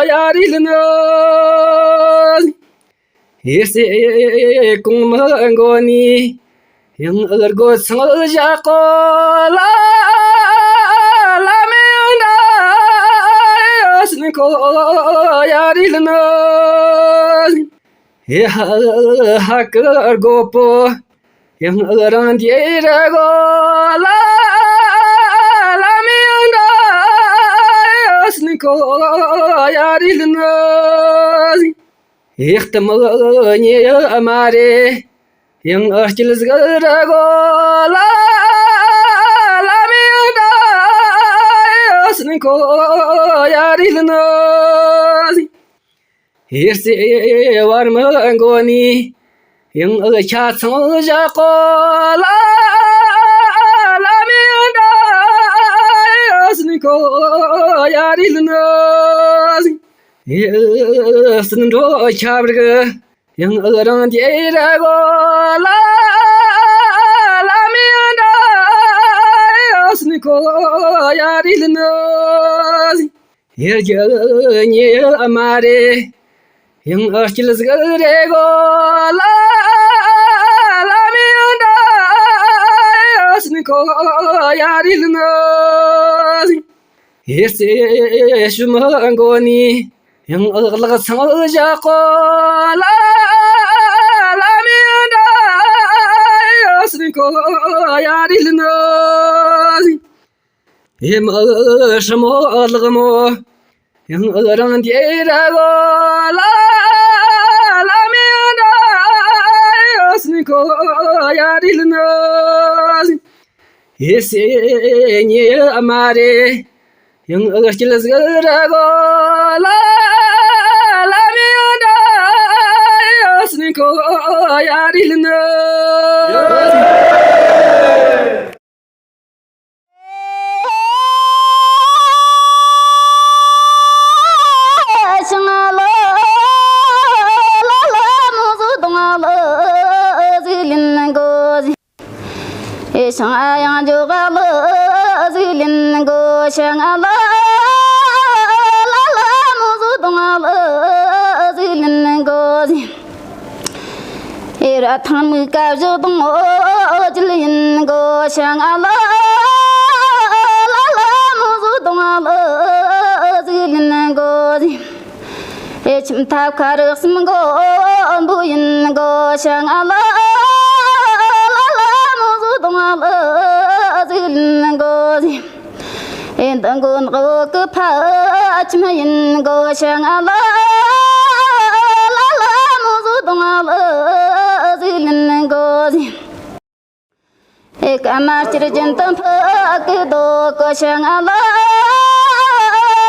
ཡ་རི་ལི་ནི། ཡེ་སེ་གོང་མ་མགོ་ནི་ཡང་ཨག་རྒོ་ཚང་བཞག་གོ་ལ་ལ་མི་ཡང་འདྲ་ཡོད་སྲིན་ཁོ་ཡ་རི་ལི་ནི། ཧེ་ཧ་ཧ་ཀི་རྒོད་པོ་ཡང་ཨག་རང་དེ་ར་གོ་ལ་ལ་མི་ཡང་འདྲ་ཡོད་སྲིན་ཁོ་ཡ་རི་ལི་ནི། ཧེ་ཏི་མི་ཉེ་ཡ་མ་རེ་ཡང་ཨག་སྐྱིད་ཟིག་ར་གོ་ལ་ལ་མི་ཡང་འདྲ་ཡོད་སྲིན་ཁོ་ཡ་རི་ལི་ནི། ཡེ་སེ་བར་མི་མགོ་ནི་ཡང་ཨག་ཆ་ཚང་བཞག་གོ་ལ་ལ་མི་ཡང་འདྲ་ཡོད་སྲིན་ཁོ་ཡ་རི་ལི་ནི། ཡེ་སྲིན་འགྲོ་ཁྱབ་རིག་ཡང་ཨག་རང་དེ་ར་གོ་ལ་ལ་མི་ཡང་འདྲ་ཡོད་སྲིན་ཁོ་ཡ་རི་ལི་ནི། ཡེ་རྒྱ་ཉེ་ཡ་མ་རེ་ཡང་ཨག་སྐྱིད་ཟིག་རེ་གོ་ལ་ལ་མི་ཡང་འདྲ་ཡོད་སྲིན་ཁོ་ཡ་རི་ལི་ནི། ཡེ་སེ་ཤུ་མ་མགོ་ནི་ཡང་ཨག་ལག་ཚང་བཞག་གོ་ལ་ལ་མི་ཡང་འདྲ་ཡོད་སྲིན་ཁོ་ཡ་རི་ལི་ནི། ཡེ་མ་ཧྲི་མོ་ལག་མོ་ཡང་ཨག་རང་དེ་ར་གོ་ལ་ལ་མི་ཡང་འདྲ་ཡོད་སྲིན་ཁོ་ཡ་རི་ལི་ནི། ཡེ་སེ་ཉེ་ཡ་མ་རེ་ཡང་ཨག་སྐྱིད་ཟིག་ར་གོ་ལ་ལ་མི་ཡང་འདྲ་ཡོད་སྲིན་ཁོ་ཡ་རི་ལི་ནི། ཨེ་ར་ཐང་མིག་ཀ་བཞི་དང་འོ་ཅིལ་ཡིན་གོ་ཤང་ཨ་ལ་ལ་ལ་མོ་བཟོ་དང་ཨ་ལ་ཟིག་ཡིན་གོ་ཟིག་ཨེ་ཁྱིམ་ཐབ་ཁ་རི་གསུམ་གོ་འབུ་ཡིན་གོ་ཤང་ཨ་ལ་ལ་ལ་མོ་བཟོ་དང་ཨ་ལ་ཟིག་ཡིན་གོ་ཟིག་ཨེ་འདི་མགོ་ནག་བོ་གི་ཕ་ཨ་ཁྱིམ་ཡིན་གོ་ཤང་ཨ་ལ་ལ་ལ་མོ་བཟོ་དང་ཨ་ལ་ཟིག་ཡིན་གོ་ཟིག་ཨེ་ཀ་མ་སྤྱིར་རྒྱུན་དུ་ཕུ་གི་དོ་གོ་ཤང་ཨ་ལ་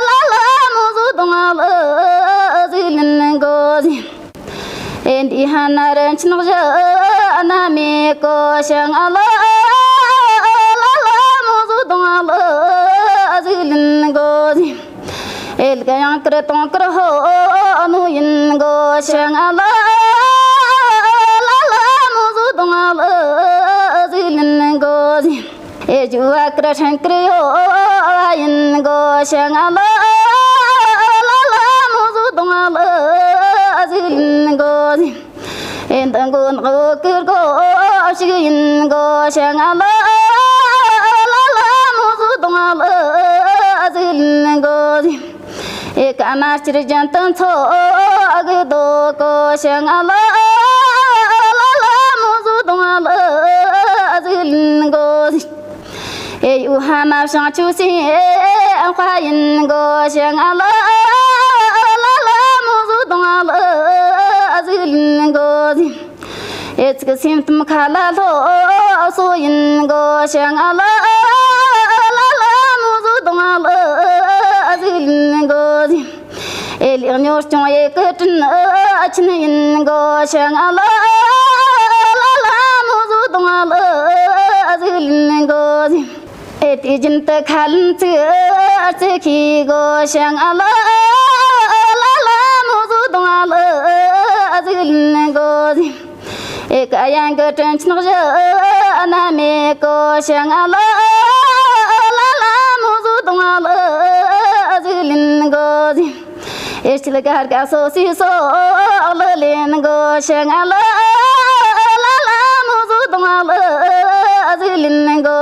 ལ་ལ་མོ་བཟོ་དང་ཨ་ལ་ཟིག་ལིན་གོ་ཟིག་ཨེ་འདི་ཧ་ན་ར་ཆིན་བཞི་ན་མེ་གོ་ཤང་ཨ་ལ་ལ་ལ་མོ་བཟོ་དང་ཨ་ལ་ཟིག་ལིན་གོ་ཟིག་ཨེ་ལ་ཡང་ཀར་དང་ཀར་ཧོ་ནུ་ཡིན་གོ་ཤང་ཨ་ལ་ལ་ལ་མོ་བཟོ་དང་ཨ་ལ་ཟིག་ལིན་གོ་ཟིག་ཨེ་ཇུ་བ་ཀར་ཧྲན་ཀར་ཡོ་བ་ཡིན་གོ་ཤང་ཨ་ལ་ལ་ལ་མོ་བཟོ་དང་ཨ་ལ་ཟིག་ལིན་གོ་ཟིག་ཨེ་འདི་མགོ་ནག་བོ་གི་གོ་ཞིག་ཡིན་གོ་ཤང་ཨ་ལ་ལ་ལ་མོ་བཟོ་དང་ཨ་ལ་ཟིག་ལིན་གོ་ཟིག་ཨེ་ཀ་མ་སྤྱིར་རྒྱུན་དུ་འཚོ་གི་དོ་གོ་ཞིང་ལ་ལ་ལ་མོ་བཟོ་དང་ལ་ཟིག་ལིན་གོ། ཨེ་ཡུ་ཧ་མ་བྱང་ཆུ་སི་ཨེ་ཧ་ཡིན་གོ་ཞིང་ལ་ལ་ལ་མོ་བཟོ་དང་ལ་ཟིག་ལིན་གོ། ཨེ་ཚིག་སེམས་གཏམ་ཁ་ལ་ལྷོ་སོ་ཡིན་གོ་ཞིང་ལ་ལ་ལ་མོ་བཟོ་དང་ལ་ཟིག་ལིན་གོ། ཨེ་ལེགས་ཉོ་སྐྱོང་ཨེ་ཀི་དྲིན་ཨ་ཆིན་ཡིན་གོ་ཞིང་ལ་ལ་ལ་མོ་བཟོ་དང་ལ་ཟིག་ལིན་གོ། ཨེ་དེ་བཞིན་དུ་ཁ་ལན་ཚིག་ཨ་ཚིག་ཁྱི་གོ་ཞིང་ལ་ལ་ལ་མོ་བཟོ་དང་ལ་ཟིག་ལིན་གོ། ཨེ་ཀ་ཡང་གི་དྲིན་ཆེན་བཞི་ན་མེད་གོ་ཞིང་ལ་ལ་ལ་མོ་བཟོ་དང་ལ་ཟིག་ལིན་གོ། ཨེ་སྤྱིར་གར་ག་སོ་སི་སོ་ལ་ལེན་གོ་ཞིང་ལ་ལ་ལ་མོ་བཟོ་དང་ལ་ཟིག་ལིན་གོ།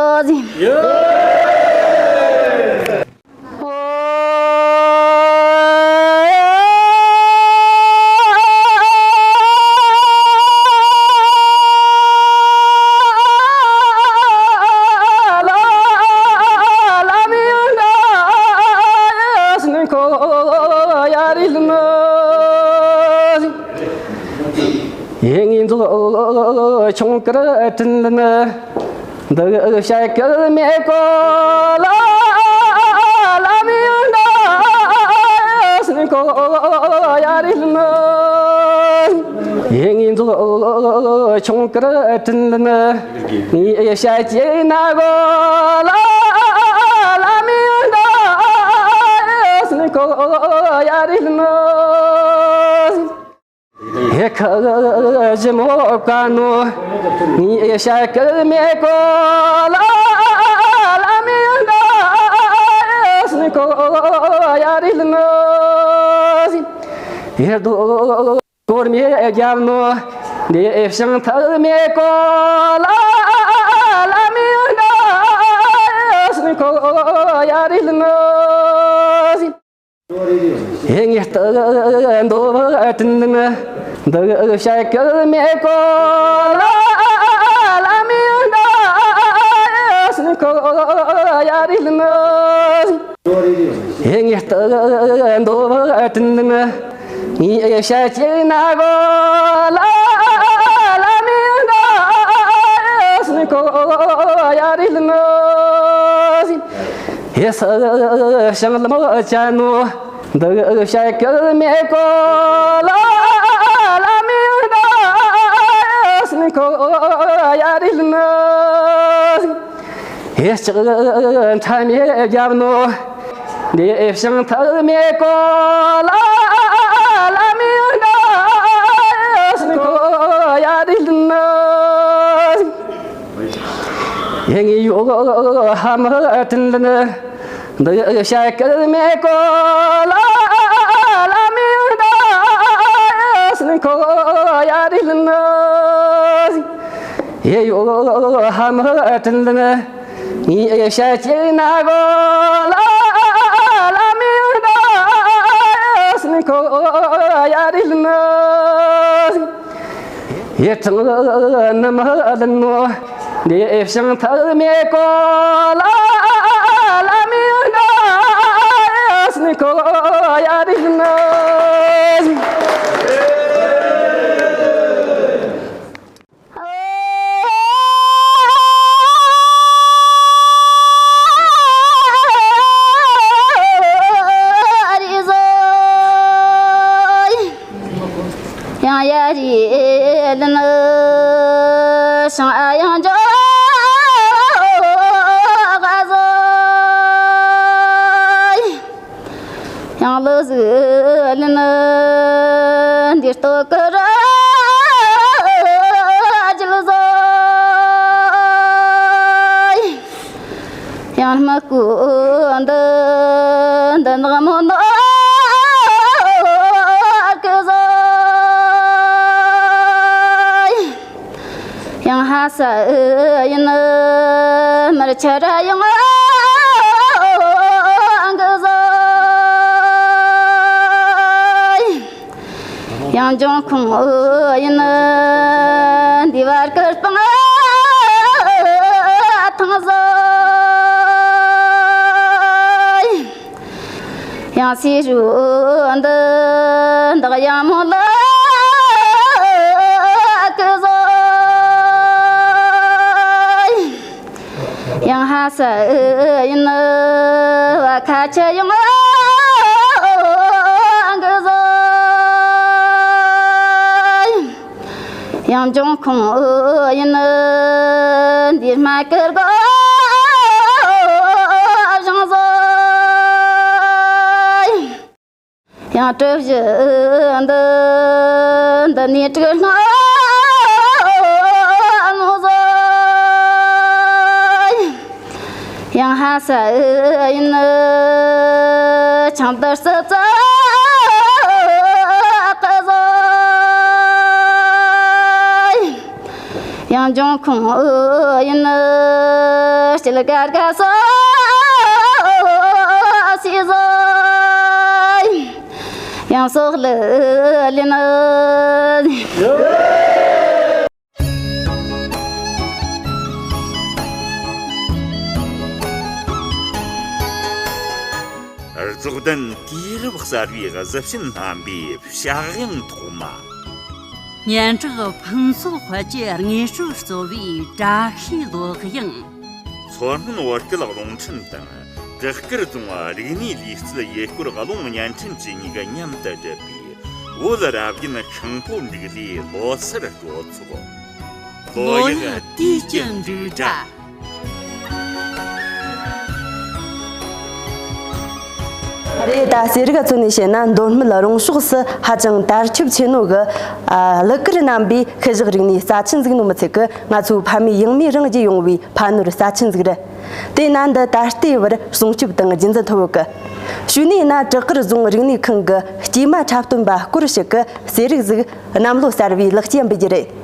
ཡེ་ངེས་འཛུགས་ཆུང་ཀར་དྲིན་ལན། འདི་བཤད་ཀྱི་མེད་གོ་ལ་ལ་མི་འདའ་སྲིན་གོ་ཡ་རི་ལན། ཡེ་ངེས་འཛུགས་ཆུང་ཀར་དྲིན་ལན། ངས་བཤད་ཀྱི་ན་གོ་ལ་ལ་མི་འདའ་སྲིན་གོ་ཡ་རི་ལན། ཧེ་ཁ་ཞི་མོ་ཀ་ནོ། ངའི་ཤ་ཀ་མེ་ཀོ་ལ་ལ་མི་འདའ་སི་ཀོ་ཡ་རི་ལ་ནོ། ཧེ་དོ་ཀོར་མེ་རྒྱབ་ནོ། འདི་ཤིང་ཐག་མེ་ཀོ་ལ་ལ་མི་འདའ་སི་ཀོ་ཡ་རི་ལ་ནོ། ཧེ་ངེས་ཏི་འདོ་བ་ཏིན་ལིན། འདི་ཤ་ཀི་མེ་ཀོ་ལ་ལ་མི་འདའ་སི་ཀོ་ཡ་རི་ལིན། ཧེ་ངེས་ཏི་འདོ་བ་ཏིན་ལིན། ངའི་ཤ་ཅིག་ན་གོ་ལ་ལ་མི་འདའ་སི་ཀོ་ཡ་རི་ལིན། ཧེ་ས་ཤང་ལ་མོ་ཅ་ནོ། འདི་ཤ་ཀི་མེ་ཀོ་ལ་ལ་མི་འདའ་སི་ཀོ་ཡ་རི་ལིན། ཧེ་ལྕགས་ཁྲ་མེ་རྒྱབ་ནོ། འདི་ཤིང་ཐག་མེ་ཀོ་ལ་ལ་མི་འདའ་སི་ཀོ་ཡ་རི་ལིན། ཡེ་ངེས་ཡོ་ཧ་མ་ཏིན་ལིན། འདི་ཤ་ཀི་མེ་ཀོ་ལ་ལ་མི་འདའ་སི་ཀོ་ཡ་རི་ལིན། ཡེ་ཡོ་ཧ་མ་ཏིན་ལིན། ངའི་ཤ་ཅིག་ན་གོ་ལ་ལ་མི་འདའ་སི་ཀོ་ཡ་རི་ལིན། ཡེ་ཚང་ནམ་ལ་ནོ། འདི་ཤིང་ཐག་མེ་ཀོ་ལ་ལ་མི་འདའ་སི་ཀོ་ཡ་རི་ལིན། ཡང་ཡ་རི་ལིན་ཤང་ཨ་ཡང་འཇོག་ག་ཟོ། ཡང་ལོ་ཟིག་ལིན་འདི་ལྟོ་ཀི་ར་ཇིལ་ཟོ། ཡང་མ་ཀུ་འདི་འདི་ནག་མོ་ནོ་ཀི་ཟོ། ཡང་ཧ་ས་ཡིན་མར་ཆ་ར་ཡང་གི་ཟོ། ཡང་འབྱུང་ཁུངས་ཡིན་འདི་བར་གྱི་སྤང་ཐང་བཟོ། ཡང་སེ་རུ་འདི་འདག་ཡང་མོ་ལ་ཀི་བཟོ། ཡང་ཧ་ས་ཡིན་བ་ཁ་ཆེ་ཡང་གི་བཟོ། ཡང་འབྱུང་ཁུངས་ཡིན་འདི་སྨད་ཀི་སྒོ་བཞེངས་བཟོ། ཡང་གྲུ་བཞི་འདི་འདི་ནས་དྲུག་སྣང་བཟོ། ཡང་ཧ་ས་ཡིན་ཆང་དར་སི་ཙག་གི་བཟོ། ཡང་འབྱུང་ཁུངས་ཡིན་སྐྱིད་དགའ་དགའ་སོ་སི་བཟོ། ཡང་སོག་ལི་ལིན། རྫོགས་ལྡན་དུས་རབས་གསར་བའི་གཟི་བྱིན་རྣམ་པའི་ཕྱག་དབྱངས་ཐོག་མ། སྙན་གྲགས་ཕུན་ཚོགས་དཔལ་གྱི་དངོས་གྲུབ་སྩོལ་བའི་བཀྲ་ཤིས་ལོ་གཡང་། མཚོ་སྔོན་བོད་སྐད་རླུང་འཕྲིན་དང་བྲག་དཀར་རྫོང་རིག་གནས་ལུས་རྩལ་ཡུལ་སྐོར་རླུང་བརྙན་འཕྲིན་བཅས་གཉིས་ཀ་མཉམ་དུ་སྒྲུབ་པའི་བོད་རབ་རྒྱན་ཤིང་ཕོ་འབྲུག་ལོའི་ལོ་སར་སྤྲོ་ཚོགས། ལོ་ཡག་དུས་ཀྱི་འབྲུག་སྒྲ། རེད། ད་ཟས་རིགས་ཚོ་ནས་བཤད་ན་མདོ་སྨད་རོང་ཕྱོགས་སུ་ཧ་ཅང་དར་ཁྱབ་ཆེ་ནོ་གི་ཨ་གླུ་གར་རྣམ་པའི་ཤུལ་བཞག་རིག་གནས་རྩ་ཆེན་ཟིག་ནོ་མི་ཚད་གི། ང་ཚོའི་ཕ་མེས་ཡང་མེས་རང་བརྒྱུད་ཡོང་བའི་ཕ་ནོར་རྩ་ཆེན་ཟིག་རེད། དེས་ན་འདི་ད་ལྟའི་བར་སྲུང་སྐྱོབ་དང་རྒྱུན་འཛིན་ཐུབ་ཡོད་གི། ཞུས་ནས་ན་བྲག་དཀར་རྫོང་རིག་གནས་ཁང་གི་སྐྱེས་མ་འཁྲབ་སྟོན་པ་སྐོར་ཞིག་གི་ཟས་རིགས་ཟིག་གནམ་ལོ་གསར་བའི་ལེགས་སྐྱེས་འབུལ་རྒྱུ་རེད།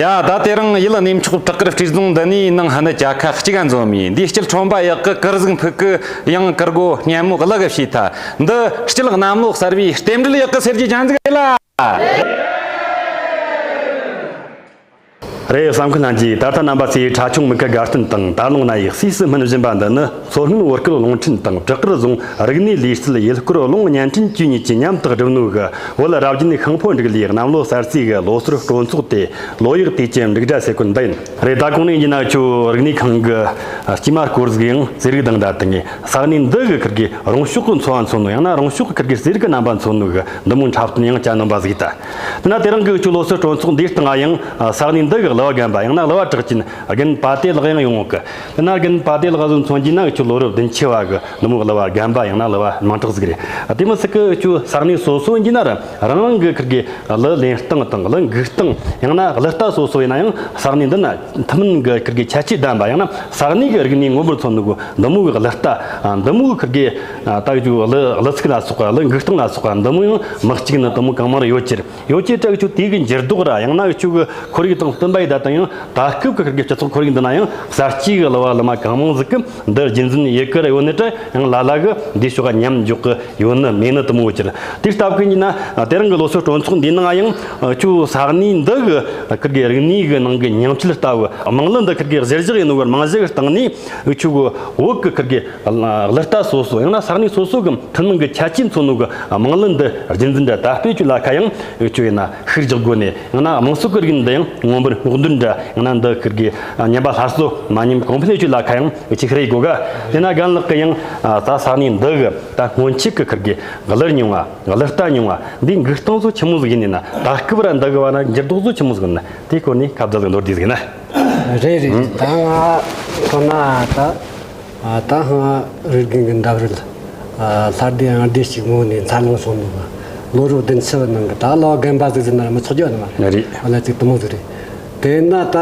ད་ད་དེ་རིང་ཡུལ་གནས་མཆོག་བྲག་དཀར་སྤྲེལ་རྫོང་འདི་ནས་ནངས་ཧ་ནི་ཅ་ཁ་གཅིག་ག་འཛོམས་མི་འདི་སྐྱིད་ཁྲོན་པ་ཡག་གི་གུར་གཟུགས་ཕུག་གི་ཡང་གུར་སྒོ་སྙན་མོ་གླུ་གི་ཕྱེ་ཐ། འདི་སྐྱིད་གནམ་ལོ་གསར་བའི་རྟེན་འབྲེལ་ཡག་གི་གསེར་གྱི་ཆང་ཟིག་ལ། རེད། བསམ་འཁུར་ལྷན་རྒྱས། ད་ལྟ་རྣམ་པ་ཚོས་ཁྲ་ཆུང་མིག་གི་དགའ་སྟོན་དང་། ད་ལོང་ན་ཡི་སུས་སུ་སྨིན་བཞིན་པ་འདི་ནི། མཚོ་སྔོན་བོད་སྐད་རླུང་འཕྲིན་དང་བྲག་དཀར་རྫོང་རིག་གནས་ལུས་རྩལ་ཡུལ་སྐོར་རླུང་བརྙན་འཕྲིན་བཅས་གཉིས་ཀྱིས་མཉམ་དུ་བསྒྲུབས་ནོ་གི་བོད་རབ་བརྒྱུད་ནས་ཤིང་ཕོ་འབྲུག་ལོའི་གནམ་ལོ་གསར་ཚེས་གི་ལོ་སོར་སྤྲོ་ཚོགས་དེ་ལོ་ཡག་དུས་ཀྱི་འབྲུག་སྒྲ་ཟེར་གོ་འདི་ཡིན། རེད། ད་གོང་ནས་ཡིན་ན་ཁྱོད་རིག་གནས་ཁང་གི་སྐྱེས་མ་སྐོར་ཟིག་ཡང་ཟས་རིགས་དང་འདྲ་དེ་ངས་ས་གནས་འདི་གི་ཁུར་གི་རང་ཕྱོགས་གི་འཚོ་བ་མཚོན་ནོ། ཡང་ན་རང་ཕྱོགས་གི་ཁུར་གི་ཟས་རིགས་ཀྱི་རྣམ་པ་མཚོན་ནོ་གི་འདི་མོ་འཁྲབ་སྟོན་ཡང་བྱ་ནོ་བ་ཟིག་ད། དེ་ན་དེ་རིང་གི་ཁྱོད་ལོ་སོར་སྤྲོ་ཚོགས་འདིའི་སྟེང་ང་ཡང་ས་གནས་འདི་གི་གླུ་བ་རྒན་པ་ཡང་ན་གླུ་བ་གྲགས་ཅན་རྒན་པ་དེ་ལགས་ཡང་ཡོང་གི། དེ་ན་རྒན་པ་དེ་ལགས་ཟིག་མཚོན་གྱི་ན་ཁྱོད་ལོ་རབས་བདུན་ཅུ་བ་གི་འདི་མོ་གླུ་བ་རྒན་པ་ཡང་ན་གླུ་བ་མིང་གྲགས་ཟིག་རེད། དེ་མི་སྲིད་གི་ཁྱོད་ས་གནས་སོ་སོ་ཡིན་གྱི་ན་ར་རང་གི་ཁུར་གི་གླུ་ལེན་སྟངས་དང་གླུ་འགུག་སྟངས་ཡང་ན་གླུ་ལྟ་སོ་སོ་ཡིན་ན་ཡང་ས་གནས་འདི་ན་ཐུན་མིན་གི་ཁུར་གི་ཁྱད་ཆོས་ལྡན་པ་ཡང་ན་ས་གནས་གི་རིག་གནས་མངོན་པར་མཚོན་ནོ་གི་འདི་མོ་གི་གླུ་ལྟ་འདི་མོ་གི་ཁུར་གི་ད་ཡོད་གི་གླུ་གླུ་ཚིག་ལ་སོགས་པ་གླུ་འགུག་སྟངས་ལ་སོགས་པ་འདི་མོ་ཡང་མི་གཅིག་ནི་འདི་མོ་གང་མང་ར་ཡོད་ཀྱི་རེད། ཡོ་ཅེ་ཀྲག་ཆུ་དེ་གི་འགྱུར་ལྡོག་ར་ཡང་ན་ཆུ་གི་ཁོར་ཡུག་དང་བསྟུན་པ་ཡི་ད་དང་ཡང་ད་སྐབས་ཀྱི་ཁུར་གི་སྤྱི་ཚོགས་ཁོར་ཡུག་འདི་ན་ཡང་གསར་སྐྱེས་གི་གླུ་བ་གླུ་མ་གང་མང་ཟིག་གི་འདི་རྒྱུན་འཛིན་ཡི་གེ་ར་ཡོད་ནི་ཏྲ་ཡང་ལ་ལ་གི་འདི་ཕྱོགས་ག་མཉམ་འཇོག་གི་ཡོད་ནི་མེད་ནི་དུ་མོ་ཅིར། དེ་ལྟ་བུ་ཡིན་ན་དེ་རིང་གི་ལོ་སོ་སྤྲོ་ཚོགས་འདི་ནང་ཡང་ཆུ་ས་གནས་འདི་གི་ཁུར་གི་རིག་གནས་གི་ནང་གི་ཉིང་བཅུད་ལྟ་བུ་དམངས་གླུ་འདི་ཁུར་གི་གཞིར་བཞག་ཡིན་ནོ་གི་རྨང་གཞི་གི་སྟེང་ནས་ཆུ་གི་བོད་གི་ཁུར་གི་གླུ་ལྟ་སོ་སོ་ཡང་ན་ས་གནས་སོ་སོ་གི་ཐུན་མོང་གི་ཁྱད་ཆོས་མཚོན་ནོ་གི་དམངས་གླུ་འདི་རྒྱུན་འཛིན་འདྲ་དར་སྤེལ་བཅོས་ལ་ཁ་ཡང་ཡོད་ཆོ་ཡིན་ན་ཤུགས་རྒྱག་དགོས་ནས། ཡང་ན་དམངས་སྲོལ་གི་རིག་གནས་འདི་ཡང་མངོན་པར་སྔོག་འདོན་འདྲ་ཡང་ན་འདི་ཁུར་གི་ཉམས་པ་སླར་གསོ་མ་ཉམས་གོང་འཕེལ་བཅོས་ལ་ཁ་ཡང་ཡོད་ཆོ་ཤི་རེ་དགོས་ག་དེ་ན་རྒན་ལགས་ཀྱི་ཡང་ད་ས་གནས་འདི་གི་ད་སྔོན་ཆད་ཀྱི་ཁུར་གི་གླུ་རྙིང་བ་གླུ་ལྟ་རྙིང་བ་འདི་འགུག་སྟངས་སོ་ཆི་མོ་ཟིག་ཡིན་ནས་ན་ད་སྐབས་ར་འདི་གི་བ་ན་འགྱུར་ལྡོག་སོ་ཆི་མོ་ཟིག་ཡིན་ན་དེའི་སྐོར་ནས་ཁ་བརྡ་ཟིག་མདོར་བསྡུས་ཟིག་ན། རེད་རེད། ད་ང་ཁོ་ན་ད། ཨ། ད་ཧང་རི་རྒན་གྱི་འདབས་རོལ། ཨ། ལྷ་སྡེ་ཨང་སྡེ་ཞིག་ངོ་ནས་འཚར་ལོངས་སོང་ནོ་གི་ལོ་རབས་བདུན་ཅུ་བའི་ནང་གི་ད་ལོ་རྒན་པ་ཟིག་ཟིན་ན་ར་མི་ཆོག་རྒྱུ་ནི་མ་རེད། རེད། ཨ་ལ་ཅིག་དུ་མོ་ཟིག་རེད། དེ་ན་ད་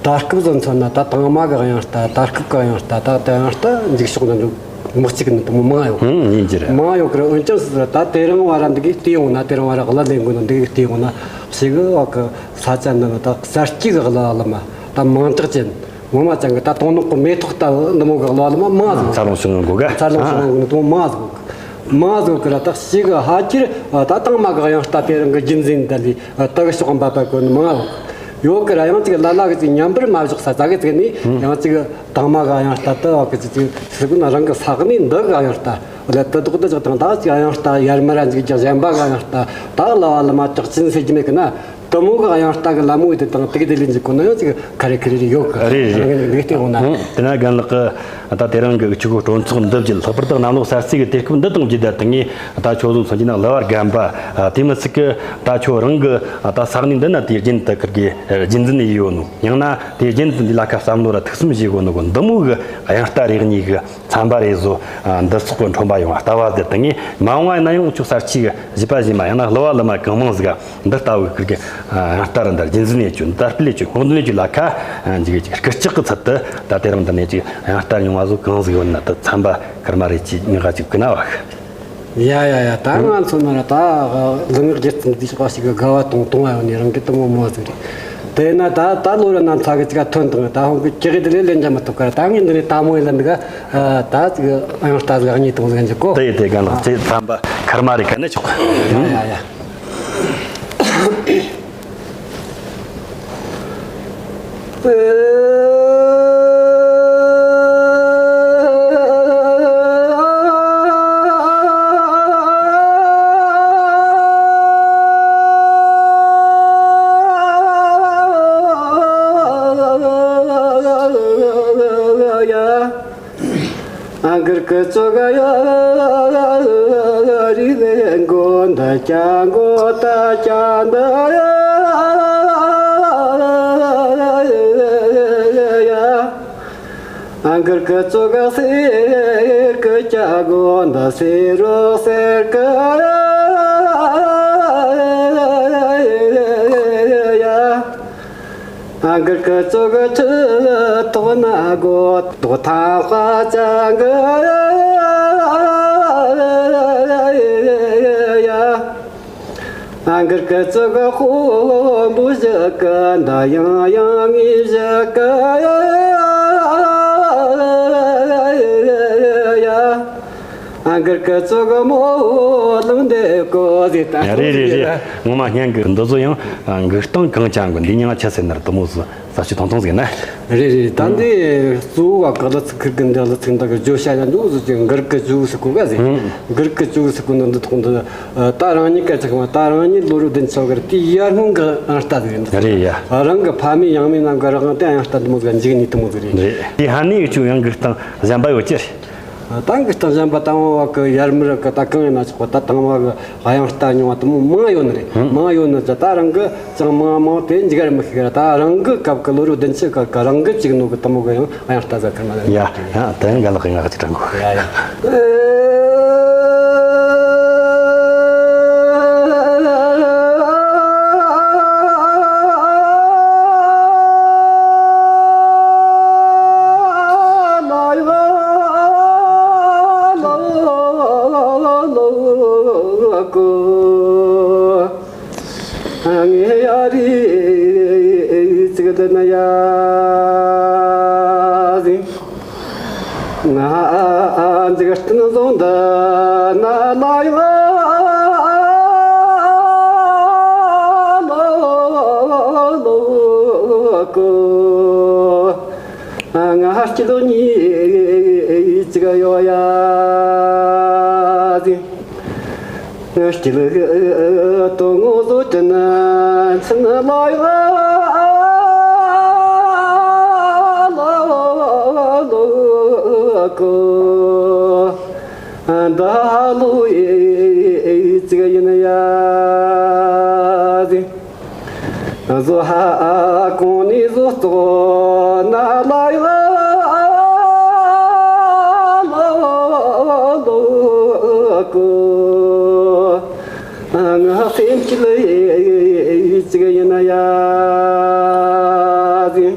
ད་སྐབས་སུ་མཚོན་ན་ད་དང་མ་གི་དབྱངས་རྟ་ད་སྐབས་ཀྱི་དབྱངས་རྟ་ད་དེ་དབྱངས་རྟ་འཇིག་ཤོག་ན་འདུག་མི་གཅིག་ནི་དུ་མོ་མང་ཡོད། ཧུང་ཡིན་གྱི་རེད། མང་ཡོད་གི་རེད། འོན་ཀྱང་ཟིག་ད་དེ་རིང་བ་ར་འདི་གི་བལྟས་ཡོང་ན་དེ་རིང་བ་ར་གླ་ལེན་དགོས་ན་འདི་གི་བལྟས་ཡོང་ན་ཞིག་གི་བ་གི་ས་ཆ་འདི་ན་ད་གསར་སྐྱེས་གི་གླ་ལ་མ་ད་མིང་གྲགས་ཅན། ངོ་མ་ཅང་གི་ད་དོང་ནག་གི་མེ་ཏོག་ལྟ་བུ་འདི་མོ་གི་གླུ་བ་ལ་མ་མང་ཟིག་འཚར་ལོངས་བྱུང་ཡོང་གོ་ག་འཚར་ལོངས་བྱུང་ཡོང་གི་ནི་དོ་མང་ཟིག་མང་ཟིག་གི་ར་ད་ཞིག་གི་ཧ་ཅིར་ད་དང་མ་གི་དབྱངས་རྟ་དེ་རིང་གི་རྒྱུན་འཛིན་ད་ལི་ད་གི་ཕྱོགས་འབབ་པ་གོ་ནི་མང་ཟིག་ཡོད་གི་ར། ཡང་ཅིག་ལ་ལ་གི་ཅིག་མཉམ་པར་མ་བཞག་ས་ཙ་གི་ཅིག་ནི་ཡང་ཅིག་དང་མ་གི་དབྱངས་རྟ་ད་བ་གི་ཅིག་ཅིག་སི་གི་ན་རང་གི་ས་གནས་འདི་གི་དབྱངས་རྟ་ལ་དུ་དོག་ཏུ་ཅིག་དང་ད་ཅིག་དབྱངས་རྟ་ཡར་མར་ར་ཅིག་ཀྱང་གཞན་པ་གི་དབྱངས་རྟ་ད་གླུ་བ་ལ་མ་གྲགས་ཅན་ཟེར་གྱི་མེད་གི་ན། དུ་མོ་གི་དབྱངས་རྟ་གི་ལ་མོ་ཡི་དེ་དང་དེ་གི་དེ་ལས་འཇིག་གོ་ན་ཡང་ཅིག་ཁ་རེ་ཁི་རེ་རེ་ཡོད་གི། རེད་རེད། རང་གི་འདུག་སྟེ་འོང་ན། ཧུང་། དེ་ན་རྒན་ལགས་ཀྱི་ད་དེ་རིང་གི་ཆུ་གོ་སྤྲོ་ཚོགས་འདི་བརྒྱུད་ལྷག་པར་དུ་གནམ་ལོ་གསར་ཚེས་ཀྱི་དུས་སྐབས་འདི་དང་བརྒྱུད་ད་དུ་ངས་ད་ཆོ་ཟོ་མཚོན་གྱི་ན་གླུ་བ་རྒན་པ་དེ་མི་ཚིག་གི་ད་ཆོ་རང་གི་ད་ས་གནས་འདི་ན་དེ་རྒྱུན་དུ་ཁུར་གི་རྒྱུན་འཛིན་ཡི་ཡོད་ནོ། ཡང་ན་དེ་རྒྱུན་དུ་འདི་ལ་ཁ་བསམ་བློ་ར་ཐུགས་བསམ་བཞེས་གོ་ནོ་གོ་འདི་མོ་གི་དབྱངས་རྟ་རེ་གཉིས་གི་ཚན་པ་རེ་བཟོ། འདི་ཚོགས་གི་ཁྲོམ་པ་ཡོང་བ་ལྟ་བ་ཟེར་དུ་ངས་མ་འོངས་པ་ཡིན་ན་ཡང་འུ་ཆོ་གསར་ཆས་གི་གཞས་པ་གཞས་མ་ཡང་ན་གླུ་བ་གླུ་མ་གང་མང་ཟིག་ག་འདི་ལྟ་བུ་ཁུར་གི་དབྱངས་རྟ་ར་འདི་རྒྱུན་འཛིན་ཡེ་ཆུ་འདི་ལྟར་སྤེལ་ཡེ་ཆུ་གོང་འདུན་ཡེ་ཆུ་ལ་ཁ་འཇིག་གི་ཅིག་སྐུལ་ལྕག་གི་ཚུལ་དུ་ད་དེ་རིང་འདི་ནས་ཅིག་དབྱངས་རྟ་ཉུང་བ་བཟོ་གང་ཟིག་ཡོད་ན་དུ་ཚན་པ་ཁུར་མ་རེ་ཅིག་ཉག་ག་ཅིག་གི་ན་བ། ཡ་ཡ་ཡ། ད་ང་ཚོ་ན་ར་ད་ལུང་ངག་རྒྱལ་བསྟན་འདི་ཞོག་ཞིག་གི་དགའ་བ་དང་དུང་བ་ཡོང་ནས་རང་གི་དུ་མོ་མོ་ཟིག་རེད། དེ་ན་ད་ད་ལོ་ར་ན་ཚ་གི་ཅིག་ག་ཐོན་དང་ད་ཧོང་གི་ཅི་གི་དེ་ལས་ལེན་རྒྱ་མ་ཐུབ་ཀ་ར། ད་ངས་འདི་ནས་ད་མོ་ཡི་ལ་འདི་ག་ད་ཅིག་དབྱངས་རྟ་ཟིག་གཉིས་དང་ཟིག་འཇིག་གོ། དེ་ཡི་དེ་ག་ན་ཚེ་ཚན་པ་ཁུར་མ་རེ་ག་ནས་ཆོག་ཡ་ཡ་ཡ། ཨང་གར་ཀི་ཙོ་ག་ཡ་རི་ལེ་མགོ་འདི་ཀྱང་མགོ་ད་ཀྱང་འདི་ཡ། ཨང་གར་ཀི་ཙོ་ག་སེར་ཀི་ཀྱ་མགོ་འདི་སེར་རོ་སེར་ཀི་ཡ། ཨང་གར་ཀི་ཙོ་གི་ཁྲི་ཐོག་ན་གོ་ཐོག་ཐང་ཧ་ཅང་གི་ཡ། གུར་གི་ཙི་གི་ཧོ་འབུ་ཞི་གི་མདའ་ཡང་ཡང་ངེས་ཞི་གི་ཡ། གུར་གི་ཙི་གི་མོ་ལུང་འདི་གོ་ཟི་ད། རེད་རེད་རེད། ངོ་མ་སྙན་གི་འདི་ཚོ་ཡང་འགུག་སྟངས་གང་ཅང་གི་འདི་མྱིང་ཆི་ཟེར་ན་ར་དུ་མོ་ཟི། ས་ཆུ་ཐུང་ཐུང་ཟིག་ན། རེད་རེད། ད་འདི་གཙོ་བོ་ག་ག་ལ་ཚིག་ཁིར་གི་འདི་ལ་ཚིག་འདི་གི་བརྗོད་བྱ་ཡང་འཇུག་ཟིག་གི་གུར་གི་ཅུ་ཟིག་གོ་ག་ཟིག་ཧུམ། གུར་གི་ཅུ་ཟིག་གོ་འདི་འདི་ཐོག་འདི། ད་རང་ཉིད་སྐད་ཆ་གང་ད་རང་ཉིད་ལོ་རུ་བདུན་ཚོ་གར་དེ་ཡར་སྔོན་གི་ཨང་རྟ་ཟིག་རེད། རེད་ཡ། རང་གི་ཕ་མེས་ཡང་མེས་ནང་གི་རང་དེ་ཨང་རྟ་འདི་མོ་ཟིག་འཇིག་ནི་དུ་མོ་ཟིག་རེད། རེད། དེ་ཧ་ནི་ཡོད་ཆུ་ཡང་གུར་སྟངས་གཞན་པ་ཡོད་ཅི། ད་གི་སྟངས་གཞན་པ་དང་བ་གི་ཡར་མར་གི་ད་གང་ཡིན་ན་ཆོག་པ་ད་དང་བ་གི་གཡང་རྟ་ཉུང་བ་དུ་མོ་མང་ཡོད་ནི་རེད། ཧུམ། མང་ཡོད་ནི་ཅི་ད་རང་གི་ཅང་མང་མང་དེ་འཇིག་ར་མི་ཤེས་གི་ར། ད་རང་གི་སྐབས་གི་ལོ་རུ་བདུན་ཅུ་གི་གི་རང་གི་ཅིག་ནོ་གི་དུ་མོ་གི་ཡང་གཡང་རྟ་ཟ་ཁར་མ་ལ་ཡ་ཡ་ད་ཡང་ག་ལ་གི་ང་གི་ཅིག་དྲན་གོ་ཡ་ཡ། ངས་ཡ་རི་ཚིག་ལ་ན་ཡ་ཟིན། ང་འཇིག་རྟེན་བཟུང་འདི་ན་ལ་ཡང་ལོ་ལོ་གོ། ང་སྐྱིད་ཉིད་ཅིག་ཡོད་ཡ་ཟིན། སྐྱིད་དོ་ངོ་བཟོ་ཅན་ཚན་ལ་ཡང་ལོ་ལོ་གོ། འདི་ལོ་ཡེ་ཅིག་ཡིན་ཡ་ཟིན། བཟོ་ཧ་གོང་ནས་བཟོ་ལྟོ་ན་ལ་ཡ་ལོ་གོ། ང་སེམས་ཀྱི་ལ་ཡེ་ཅིག་ཡིན་ཡ་ཟིན།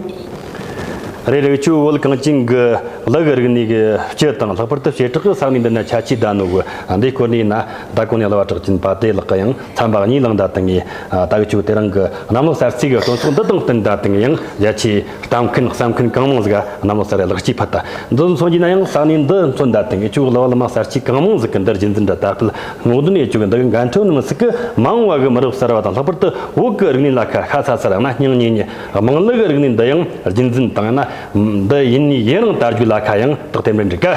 རེ་རེ་ཆུ་བོད་གངས་ཅན་གྱི་གླུ་གི་རིག་གནས་ཀྱི་སྤྱི་དང་ལྷག་པར་དུ་བྱེ་བྲག་གི་ས་གནས་འདི་ན་ཁྱད་ཆོས་ལྡན་ནོ་གི་འདི་སྐོར་ནས་ན་ཟླ་གོང་ནས་གླུ་བ་གྲགས་ཅན་པ་དེ་ལགས་ཀྱི་ཡང་ཚན་པ་གཉིས་བླངས་ད་དང་ངས་ད་གི་ཆུ་དེ་རིང་གི་གནམ་ལོ་གསར་ཚེས་ཀྱི་སྟོན་ཚོགས་འདི་དང་བསྟུན་ད་དང་ཡང་རྒྱ་ཆེའི་ལྟ་མཁན་བསམ་མཁན་གང་མང་ཟིག་གནམ་ལོ་གསར་རེ་ལེགས་སྐྱེས་ཕུལ་ད། འདི་མཚོན་གྱི་ན་ཡང་ས་གནས་འདི་མཚོན་ད་དང་ངས་ཆུ་གླུ་བ་གླུ་མ་གསར་སྐྱེས་གང་མང་ཟིག་གི་འདིར་རྒྱུན་འཛིན་འདྲ་ད་ཕུལ་སྔོག་འདོན་ཡེ་ཆུ་གི་འདི་གི་འགན་འཁྲི་ནང་ཟིག་གི་མང་བ་གི་མི་རབས་གསར་བ་དང་ལྷག་པར་དུ་བོད་གི་རིག་གནས་ལ་ཁ་ཁ་ཚ་ཚ་ར་ན་སྙིང་ཉེ་ཉེ། དམངས་གླུ་གི་རིག་གནས་འདི་ཡང་རྒྱུན་འཛིན་བཏང་ན་འདི་ཡིན་ནི་ཡུན་རིང་དར་རྒྱུ་ལ་ཁ་ཡང་རྟགས་ཐེམ་རེ་འགྲིག་ག་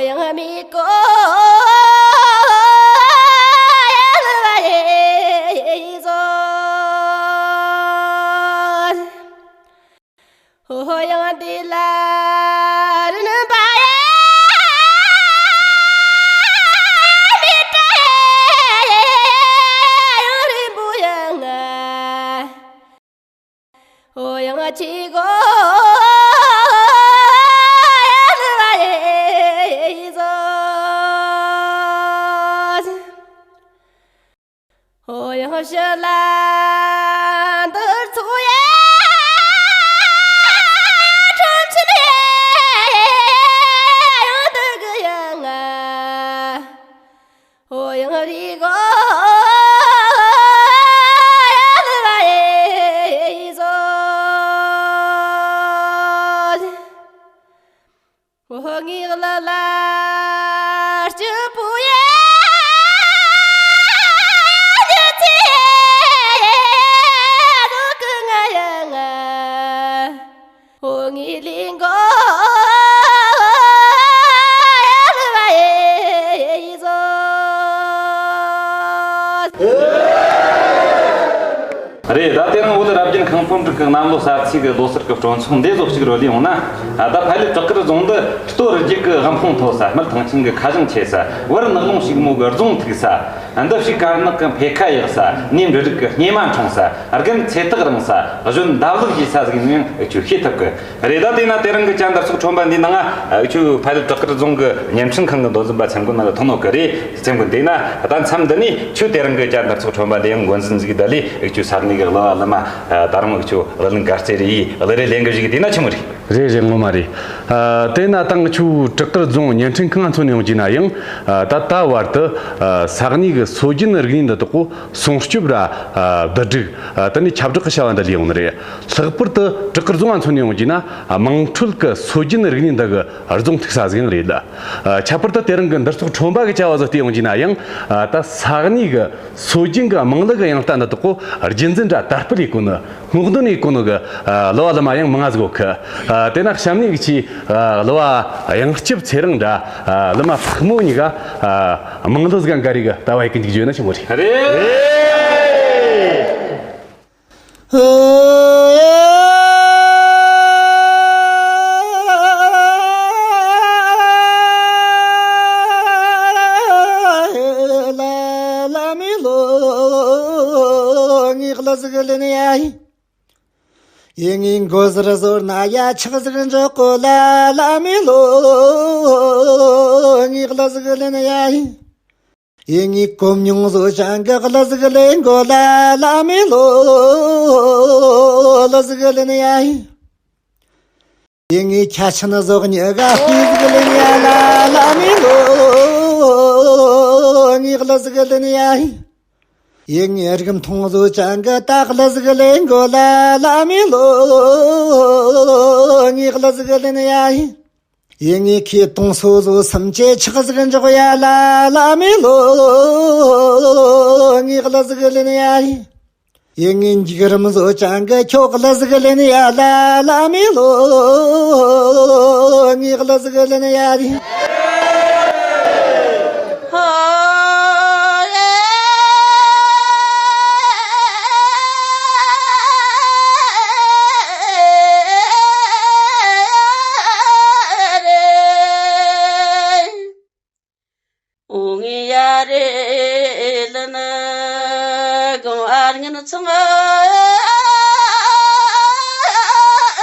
ཡང་མི་གོ་ཡལ་བ་ཡི་བཟོ། ཧོ་ཡང་འདི་ལ་རིན་པ་ཡི་མི་སྤྲད་ཡང་རིན་པོ་ཡང་། ཨོ་ཡང་ཅི་གོ་ཡལ་བ་ཡི་བཟོ། ཨོ་ཡང་ཞི་ལ་འདིར་ཚོགས་ཡ་ཁྲོམ་ཆེན་ཡང་འདི་གི་ཡང་། ཨོ་ཡང་རི་གོ་ཡལ་བ་ཡི་བཟོ། ཨོ་ངའི་ལ་ལ་སྐྱིད་པོ་ཡ་ཡ་ཚེ་ཡ་ཟོ་གི་ང་ཡ་ང་། ཨོ་ངའི་ལིང་གོ་ཡལ་བ་ཡི་བཟོ། རེད། ད་དེ་རིང་བོད་རབ་རྒྱན་ཁང་པུན་ཀྲིག་གི་གནམ་ལོ་གསར་ཚེས་ཀྱི་ལོ་གསར་གྱི་སྤྲོ་ཚོགས་འདི་ཟོ་གཅིག་རོལ་ལེ་ཡོང་ན། ད་ཕ་ལེ་བྲག་དཀར་རྫོང་འདི་སྟོད་རི་རྒྱུད་ཀྱི་དབུ་འཕང་མཐོ་ས། སྨད་ཐང་ཆེན་གྱི་ཁ་གཞང་ཆེ་ས། བར་ནགས་ཀླུང་ཕྱུག་མོ་གི་རྫོང་མཐུག་ས། འདི་ཕྱི་དཀར་ནག་གི་འཕེལ་ཁ་ཡག་ས། སྣེ་འབྲུ་རིགས་ཀྱི་སྙེ་མ་འཁྲུངས་ས། རྒན་ཚེ་ཐག་རིང་ས། གཞོན་འདབ་ལག་རྒྱས་ས་ཟིག་ཡིན་ནོ་ཡང་འུ་ཆོས་ཤེས་ཐུབ་གི་རེད། ད་དེས་ན་དེ་རིང་གི་བཅར་འདི་ཚོགས་ཁྲོམ་པ་འདིའི་ནང་ང་འུ་ཆོས་ཕ་ལེ་བྲག་དཀར་རྫོང་གི་བརྙན་འཕྲིན་ཁང་གི་མདོ་འཛིན་པ་ཚེ་མགོན་ལགས་ཐོན་ནོ་གི་རེད། ཚེ་མགོན། དེས་ན་ད་མཚམས་འདི་ནས་ཁྱོད་དེ་རིང་གི་བཅར་འདི་ཚོགས་ཁྲོམ་པ་འདི་ཡང་འགོ་འཛིན་ཟིག་ད་ལས་འུ་ཆོས་ས་གནས་གི་གླུ་བ་གླུ་མ། ད་རུང་འུ་ཆོས་གླུ་ལེན་གར་རྩེ་རེ་ཡིས་གླུ་རེ་ལེན་གི་བཞུགས་གི། དེས་ན་ཆི་མོ་རེད། རེད་རེད། ངོ་མ་རེད། ཨ། དེས་ན་ད་ང་ཆོ་བྲག་དཀར་རྫོང་བརྙན་འཕྲིན་ཁང་ང་མཚོན་ནས་ཡོང་རྒྱུ་ན་ཡང་། ཨ། ད་ད་བར་དུ། ཨ། ས་གནས་ཀྱི་སྲོལ་རྒྱུན་རིག་གནས་འདི་དག་གོ་སྲུང་སྐྱོབ་ར། ཨ། བསྡུ་སྒྲིག་ཨ། དེ་ནས་ཁྱབ་བསྒྲགས་ཀྱི་བྱ་བ་འདི་ལས་ཡོང་ནི་རེད། ལྷག་པར་དུ་བྲག་དཀར་རྫོང་ང་མཚོན་ནས་ཡོང་རྒྱུ་ན། ཨ། དམངས་ཁྲོད་ཀྱི་སྲོལ་རྒྱུན་རིག་གནས་འདི་གི་རྫོང་མཐུག་ས་ཟིག་ཡང་རེད། ཨ། ཁྱད་པར་དུ་དེ་རིང་གི་འདིར་ཚོགས་ཁྲོམ་པ་གི་བྱ་བ་བཟོ་སྟེ་ཡོང་རྒྱུ་ན་ཡང་། ཨ། ད་ས་གནས་ཀྱི་སྲོལ་རྒྱུན་གྱི་དམངས་གླུ་གི་དབྱངས་རྟ་འདི་དག་གོ་རྒྱུན་འཛིན་ར་དར་སྤེལ་ཡེད་གོ་ནི། སྔོག་འདོན་ཡེད་གོ་ནོ་གི། ཨ། གླུ་བ་གླུ་མ་ཡང་མང་ང་ཟིག་ཡོད་གི། ཨ། དེ་ན་གཤམ་ནས་གི་ཆི། ཨ། གླུ་བ་གཡང་སྐྱབས་ཚེ་རིང་འདྲ། ཨ། གླུ་མ་ཕག་མོ་གཉིས་ཀ། ཨ། དམངས་གླུ་ཟིག་ག་འགའ་རེ་གི་ལྟ་བ་ཡེད་གི་འཇུག་རྒྱུ་ན་ཆི་མོ་རེད། རེད། ལ་ལ་མི་ལོ་ངའི་གླུ་ཟིག་ལེན་ཡ་ཡིན། ཡིན་ངའི་མགོ་ཟུར་ཟོར་ན་ཡ་ཆག་ཟིག་འཇོག་གོ་ལ་ལ་མི་ལོ། ངའི་གླུ་ཟིག་ལེན་ཡ་ཡིན། ཡིན་ངའི་གོམ་ཉུང་བཟོ་ཅང་གི་གླུ་ཟིག་ལེན་གོ་ལ་ལ་མི་ལོ། གླུ་ཟིག་ལེན་ཡ་ཡིན། ཡིན་ངའི་ཁྱ་ཆེན་བཟོ་ཉི་ག་ལྟོས་ཟིག་ལེན་ཡ་ལ་ལ་མི་ལོ། ངའི་གླུ་ཟིག་ལེན་ཡ་ཡིན། ཡིན་ངའི་རིག་མཐོང་བཟོ་ཅང་གི་ད་གླུ་ཟིག་ལེན་གོ་ལ་ལ་མི་ལོ། ངའི་གླུ་ཟིག་ལེན་ཡ་ཡིན། ཡིན་ངའི་ཁའི་དུང་སོ་བཟོ་སུམ་ཅེ་ཆག་ཟིག་འཇོག་ཡ་ལ་ལ་མི་ལོ། ངའི་གླུ་ཟིག་ལེན་ཡ་ཡིན། ཡིན་ངའི་འཇིགས་རིམ་བཟོ་ཅང་གི་ཁྱོ་གླུ་ཟིག་ལེན་ཡ་ལ་ལ་མི་ལོ། ངའི་གླུ་ཟིག་ལེན་ཡ་ཡིན། འོ་ངའི་ཡ་རེ་ལི་ནི་གང་ཨར་ཉིན་ཚང་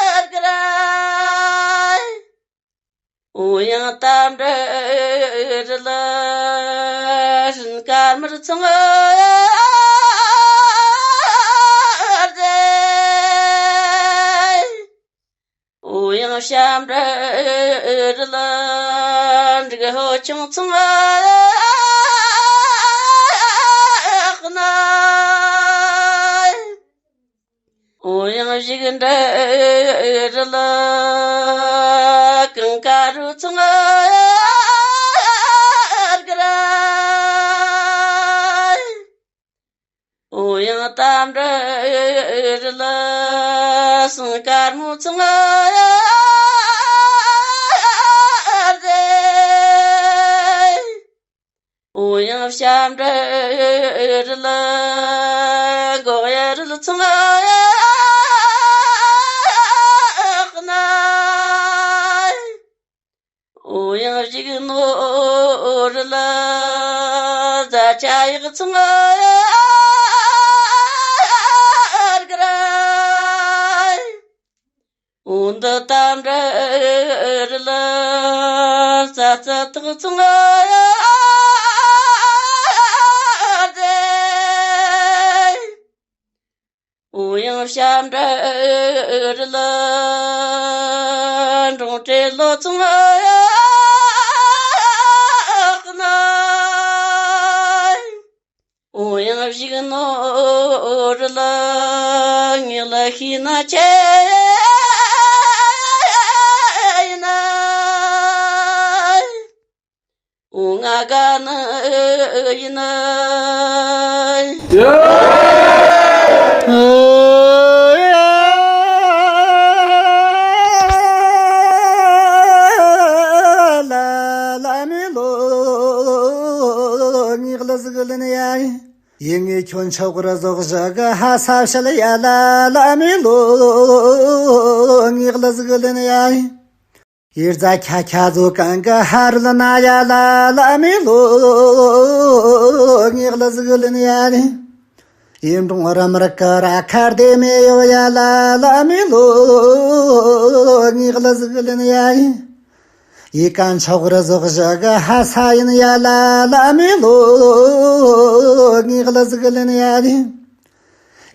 ཨར་གི་ར། འོ་ཡང་ཏམ་འདྲ་རི་ལ་རིན་དཀར་མར་ཚང་ཨར་ཟེ། འོ་ཡང་ཤམ་འདྲ་རི་ལ་འབྲུག་ཧོ་ཆུང་ཚང་ཨར་ན། འོ་ཡང་བཞུགས་འདྲ་རི་ལ་གང་ཀ་རུ་ཚང་ཨར་གི་ར། འོ་ཡང་ཏམ་འདྲ་རི་ལ་སང་དཀར་མོ་ཚང་ཨར་ཟེ། ཞབས་འདྲ་རི་ལ་འགོག་ཡ་རི་ལ་ཚང་ན། འོ་ཡང་བཞུགས་ནོ་རི་ལ་ཛ་ཆ་ཡག་ཚང་རྒ་ར། འོ་འདི་ལྟ་འདྲ་རི་ལ་ཙ་ཙ་ཐག་ཚང་རྒ། འོ་ཡང་ཞབས་འདྲ་རི་ལ་འབྲོང་བྲེ་ལོ་ཚང་ན། འོ་ཡང་བཞུགས་ནོ་རི་ལ་ངེད་ལ་ཤེས་ན་ཆེ་ཡིན་ན། འོ་ང་དགའ་ནི་ཡིན་ན། ལ་ལ་མི་ལོ་ངེད་ལ་ཟིག་ལ་ནི་ཡ། ཡིན་ངེས་ཁྱོད་ཆོག་ར་ཟོག་བཞག་གི་ཧ་ས་བཤད་ཡ། ལ་ལ་མི་ལོ་ངེས་ལ་ཟིག་ལ་ནི་ཡ། ཡེར་ཛ་ཁྱ་ཁྱ་ཟོ་གང་གི་ཧ་རུ་ལ་ན་ཡ། ལ་ལ་མི་ལོ་ངེས་ལ་ཟིག་ལ་ནི་ཡ། ཡིན་འབྲོང་ར་མར་ཀ་ར་ཁར་དེ་མེ་ཡོ་ཡ། ལ་ལ་མི་ལོ་ངེས་ལ་ཟིག་ལ་ནི་ཡ། ཡི་ག་མཆོག་ར་ཟོག་བཞག་གི་ཧ་ས་ཡིན་ཡ། ལ་ལ་མི་ལོ་ངེས་ལ་ཟིག་ལ་ནི་ཡ།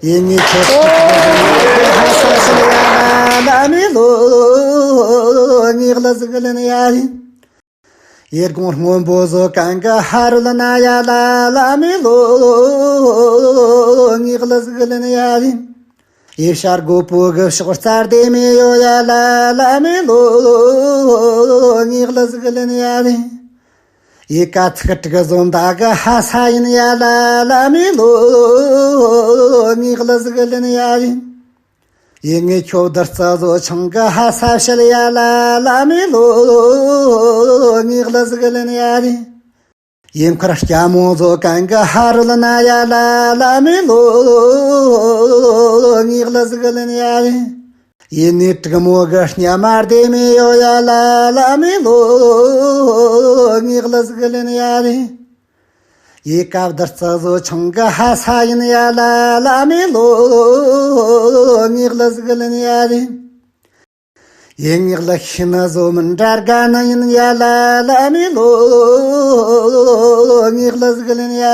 ཡིན་ངེས་ཁྱོད་ཧ་ས་ཤི་ཡ། ལ་ལ་མི་ལོ་ངེས་ལ་ཟིག་ལ་ནི་ཡ། ཡེར་གོང་སྔོན་པོ་ཟོ་གང་གི་ཧ་རུ་ལ་ན་ཡ། ལ་ལ་མི་ལོ་ངེས་ལ་ཟིག་ལ་ནི་ཡ། ཡེ་ཤར་གོ་པོ་གི་ཕྱོགས་རྩར་དེ་མེ་ཡོ་ཡ། ལ་ལ་མི་ལོ་ངེས་ལ་ཟིག་ལ་ནི་ཡ། ཡེ་ཀ་ཚིག་དྲུག་ཟོ་མདའ་གི་ཧ་ས་ཡིན་ཡ། ལ་ལ་མི་ལོ་ངེས་ལ་ཟིག་ལ་ནི་ཡ། ཡིན་ངེས་ཁྱོད་བདུད་རྩི་ཟོ་ཆང་གི་ཧ་ས་བཤད་ཡ། ལ་ལ་མི་ལོ་ངེས་ལ་ཟིག་ལ་ནི་ཡ། ཡིན་མཁར་སྐྱ་མོ་ཟོ་གང་གི་ཧ་རུ་ལ་ན་ཡ། ལ་ལ་མི་ལོ་ངེས་ལ་ཟིག་ལ་ནི་ཡ། ཡིན་ནི་དྲུག་མོ་གི་སྙ་མར་དེ་མེ་ཡོ་ཡ། ལ་ལ་མི་ལོ་ངེས་ལ་ཟིག་ལ་ནི་ཡ། ཡེ་ཀ་བདུད་རྩི་ཟོ་ཆང་གི་ཧ་ས་ཡིན་ཡ། ལ་ལ་མི་ལོ་ངེས་ལ་ཟིག་ལ་ནི་ཡ། ཡེ་ངེས་ལ་ཤི་ན་ཟོ་མི་འདྲ་དགའ་ནི་ཡིན་ཡ། ལ་ལ་མི་ལོ་ངེས་ལ་ཟིག་ལ་ནི་ཡ།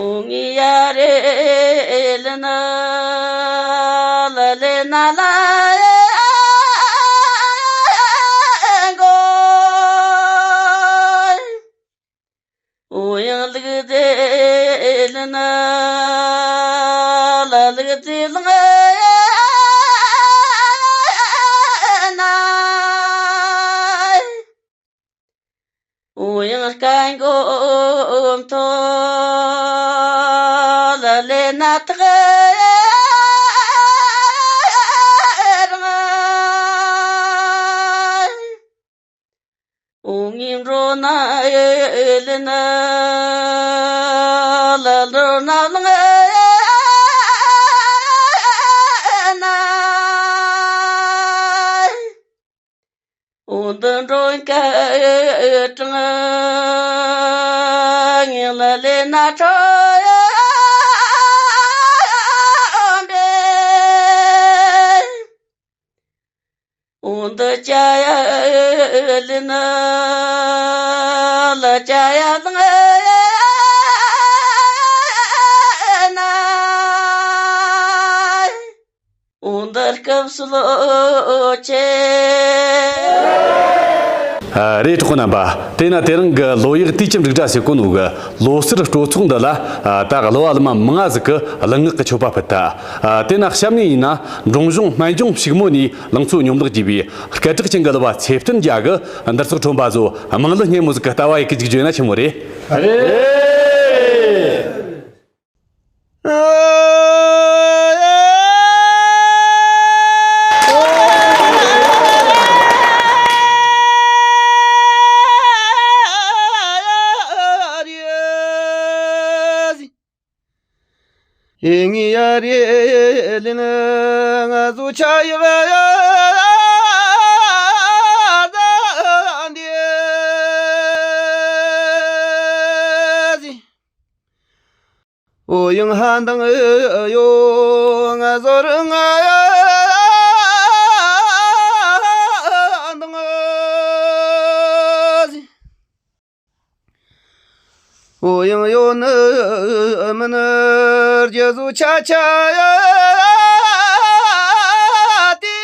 འོ་ངི་ཡ་རེ་ལ་ན་ལ་ལེ་ན་ལ་ཡ་གོ། འོ་ཡང་ལུག་རྫི་ལ་ན་ལ་ལུག་རྫི་ལང་ཡ་ན། འོ་ཡང་སྐད་མགོ་མཐོ་ལ་ལེ་ན་ཐག་རང་། འོ་ངའི་འགྲོ་ན་ལེ་ན་ལ་ལོ་ན་ལང་ན། འོ་འདི་འགྲོ་མཁན་གྲངས་ངན་ལ་ལེ་ན་ཁྲོ་ཡ་འབེ། འོ་འདི་ཅ་ཡ་ལེ་ན་ལ་ཅ་ཡ་ལང་ཡ་ན། འོ་འདི་སྐབས་སུ་ལོ་ཆེ། ཨ། རེད། གྲོགས་པོ་རྣམ་པ། དེས་ན་དེ་རིང་གི་ལོ་ཡག་དུས་ཀྱི་འབྲུག་སྒྲ་ཟེར་གོ་ནོ་གི་ལོ་གསར་སྤྲོ་ཚོགས་འདི་ལ། ཨ། ད་གླུ་བ་གླུ་མ་མང་ང་ཟིག་གིས་གླུ་ངག་གི་མཆོད་པ་ཕུལ་ཐལ། ཨ། དེས་ན་གཤམ་ནས་ཡིན་ན་འབྲོང་གཞུང་སྨན་ལྗོངས་ཕྱུག་མོ་ནས་ལང་ཚོའི་སྙོམས་ལག་བགྱིས་པའི་སྐད་གྲགས་ཅན་གྱི་གླུ་བ་ཚེ་བརྟན་རྒྱལ་གྱིས་འདིར་ཚོགས་ཁྲོམ་པ་ཚོ་དམངས་གླུ་སྙན་མོ་ཟིག་གི་ལྟ་བ་ཡི་གེ་ཅིག་བརྗོད་ན་ཆི་མོ་རེད། རེད། ངའི་ཡ་རེ་ལེན་ང་ཚོ་ཆ་ཡི་བ་ཡ་ཟ་འདི་ཟི། ཨོ་ཡང་ཧ་འདང་ཡོ་ང་ཟོ་རུ་ང་ཡ་འདང་ཟི། ཨོ་ཡང་ཡོད་ནི་མིན་ནི་རྒྱ་བཟོ་ཆ་ཆ་ཡ་དེ་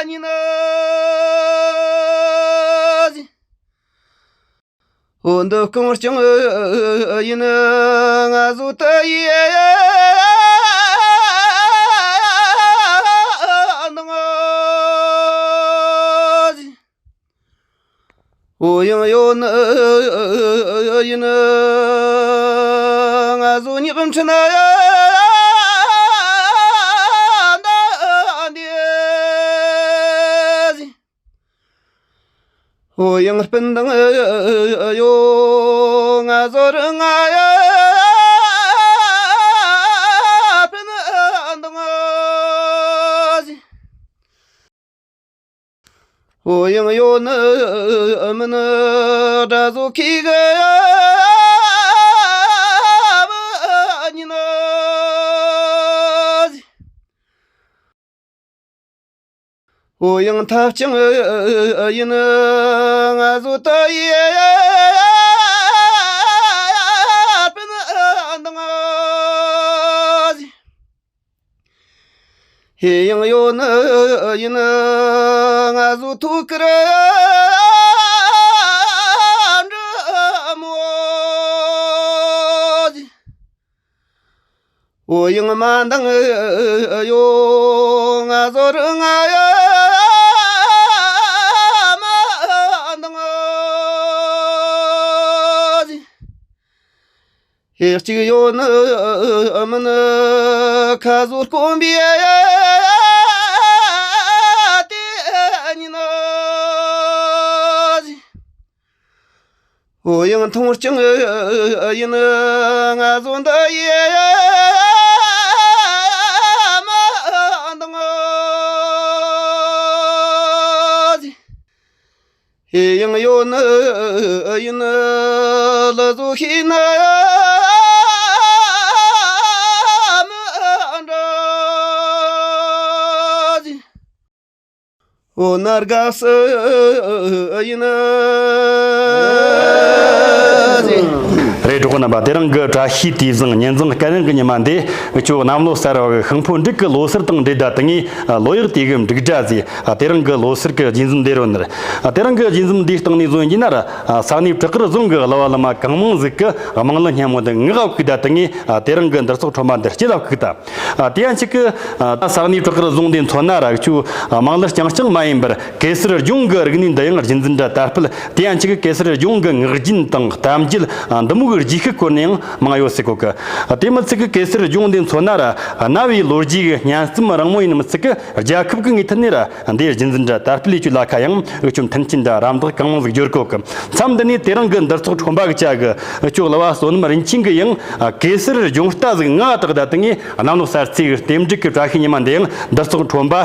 ཉིན་ཨོ་འདི་རྐང་རྐྱང་ཡིན་ང་བཟོ་ད་ཡ་འདང་ཨོ་ཟི། ཨོ་ཡང་ཡོད་ནི་ཡིན་ང་ཚོ་ཉི་གམ་ཁྲི་ན་ཡ་འདི་ཟི། ཨོ་ཡང་སྤུན་ཟླ་ཡོད་ང་ཚོ་རུ་ང་ཡ་སྤུན་ཟླ་ཟི། ཨོ་ཡང་ཡོད་ནི་མིན་ནི་དགྲ་བཟོ་ཁྱི་གི་ཡ་བུ་ཉིན་ཟི། ཨོ་ཡང་ཐབས་ཅང་ཡིན་ང་བཟོ་ད་ཡ་སྤུན་ཟླ་ཟི། ཧེ་ཡང་ཡོད་ནི་ཡིན་ང་ཚོ་ཐུགས་ཀར་འབྲི་མོ་ཟི། ཨོ་ཡང་མ་འདང་ཡོ་ང་ཚོ་རུ་ང་ཡ་མ་འདང་ཟི། ཧེ་གཅིག་ཡོད་ནི་མིན་ནི་ཁ་ཟོ་སྐོམ་པའི་ཡ་དེ་ཉིན་ཨོ་ཡང་མཐོང་རྐྱང་ཡིན་ང་ཚོ་འདི་ཡ་མ་འདང་ཟི། ཧེ་ཡང་ཡོད་ནི་ཡིན་ལ་བཟོ་ཤེས་ན་མི་འདྲ་ཟི། འོ་ན་དགའ་སུ་ཡིན་ཟི། རེད། གྲོགས་པོ་རྣམ་པ། དེ་རིང་གི་བཀྲ་ཤིས་དུས་བཟང་ཉིན་བཟང་སྐར་རིང་གི་ཉི་མ་འདི་ཁྱོད་གནམ་ལོ་གསར་བ་གི་ཤིང་ཕོ་འབྲུག་གི་ལོ་གསར་དང་འབྲེལ་ད་དེ་ངས་ལོ་ཡག་དུས་གི་འབྲུག་སྒྲ་ཟེར། ཨ། དེ་རིང་གི་ལོ་གསར་གི་རྗེས་འཛིན་འདི་རུ་ནར། ཨ། དེ་རིང་གི་རྗེས་འཛིན་འདིའི་སྟེང་ནས་བཟོ་ཡིན་ན་ར། ཨ། ས་གནས་བྲག་དཀར་རྫོང་གི་གླུ་བ་གླུ་མ་གང་མང་ཟིག་གིས་དམངས་གླུ་སྙན་མོ་འདི་ངག་ག་བཀུག་ད་དེ་ངས། ཨ། དེ་རིང་གི་འདིར་ཚོགས་ཁྲོམ་པ་འདི་སྤྱི་ལ་བཀུག་ད། ཨ། དེ་ཡང་གཅིག་གི། ཨ། ད་ས་གནས་བྲག་དཀར་རྫོང་འདི་མཚོན་ན་ར་ཁྱོད། ཨ། དམངས་གླུ་རྐྱང་རྐྱང་མ་ཡིན་པར་གེ་སར་ལྗོངས་གི་རིག་གནས་འདི་ཡང་རྗེས་འཛིན་འདྲ་དར་སྤེལ། དེ་ཡང་གཅིག་གི་གེ་སར་ལྗོངས་གི་ངག་རྒྱུན་དང་གཏམ་རྒྱུད། ཨ། འདི་མོ་གི་རྗེས་ཤུལ་སྐོར་ནས་ཡང་མང་ཡོད་ཟེར་གོ་གི། ཨ། དེ་མི་ཚད་གི་གེ་སར་ལྗོངས་འདི་མཚོན་ན་ར་གནའ་བོའི་ལོ་རྒྱུས་ཀྱི་སྙན་རྩོམ་རིང་མོ་ཡིན་མི་ཚད་གི། རྒྱལ་ཁབ་ཀྱི་ངོས་ཐད་ནས་ར་འདིའི་རྒྱུན་འཛིན་འདྲ་དར་སྤེལ་ཡེད་རྒྱུ་ལ་ཁ་ཡང་འུ་ཆོ་མཐུན་རྐྱེན་འདྲ་རམ་འདེགས་གང་མང་ཟིག་སྦྱོར་གོ་གི། མཚམས་འདི་ནས་དེ་རིང་གི་འདིར་ཚོགས་ཁྲོམ་པ་གི་ཅག་གི་འུ་ཆོ་གླུ་བ་བསོད་ནམས་རིན་ཆེན་གི་ཡང་གེ་སར་ལྗོངས་རྟ་ཟིག་ངག་བཏགས་ད། དེ་ངས་གནམ་ལོ་གསར་ཚེས་ཀྱི་རྟེན་འབྲེལ་གི་བཀྲ་ཤིས་ཉི་མ་འདི་ཡང་འདིར་ཚོགས་ཁྲོམ་པ་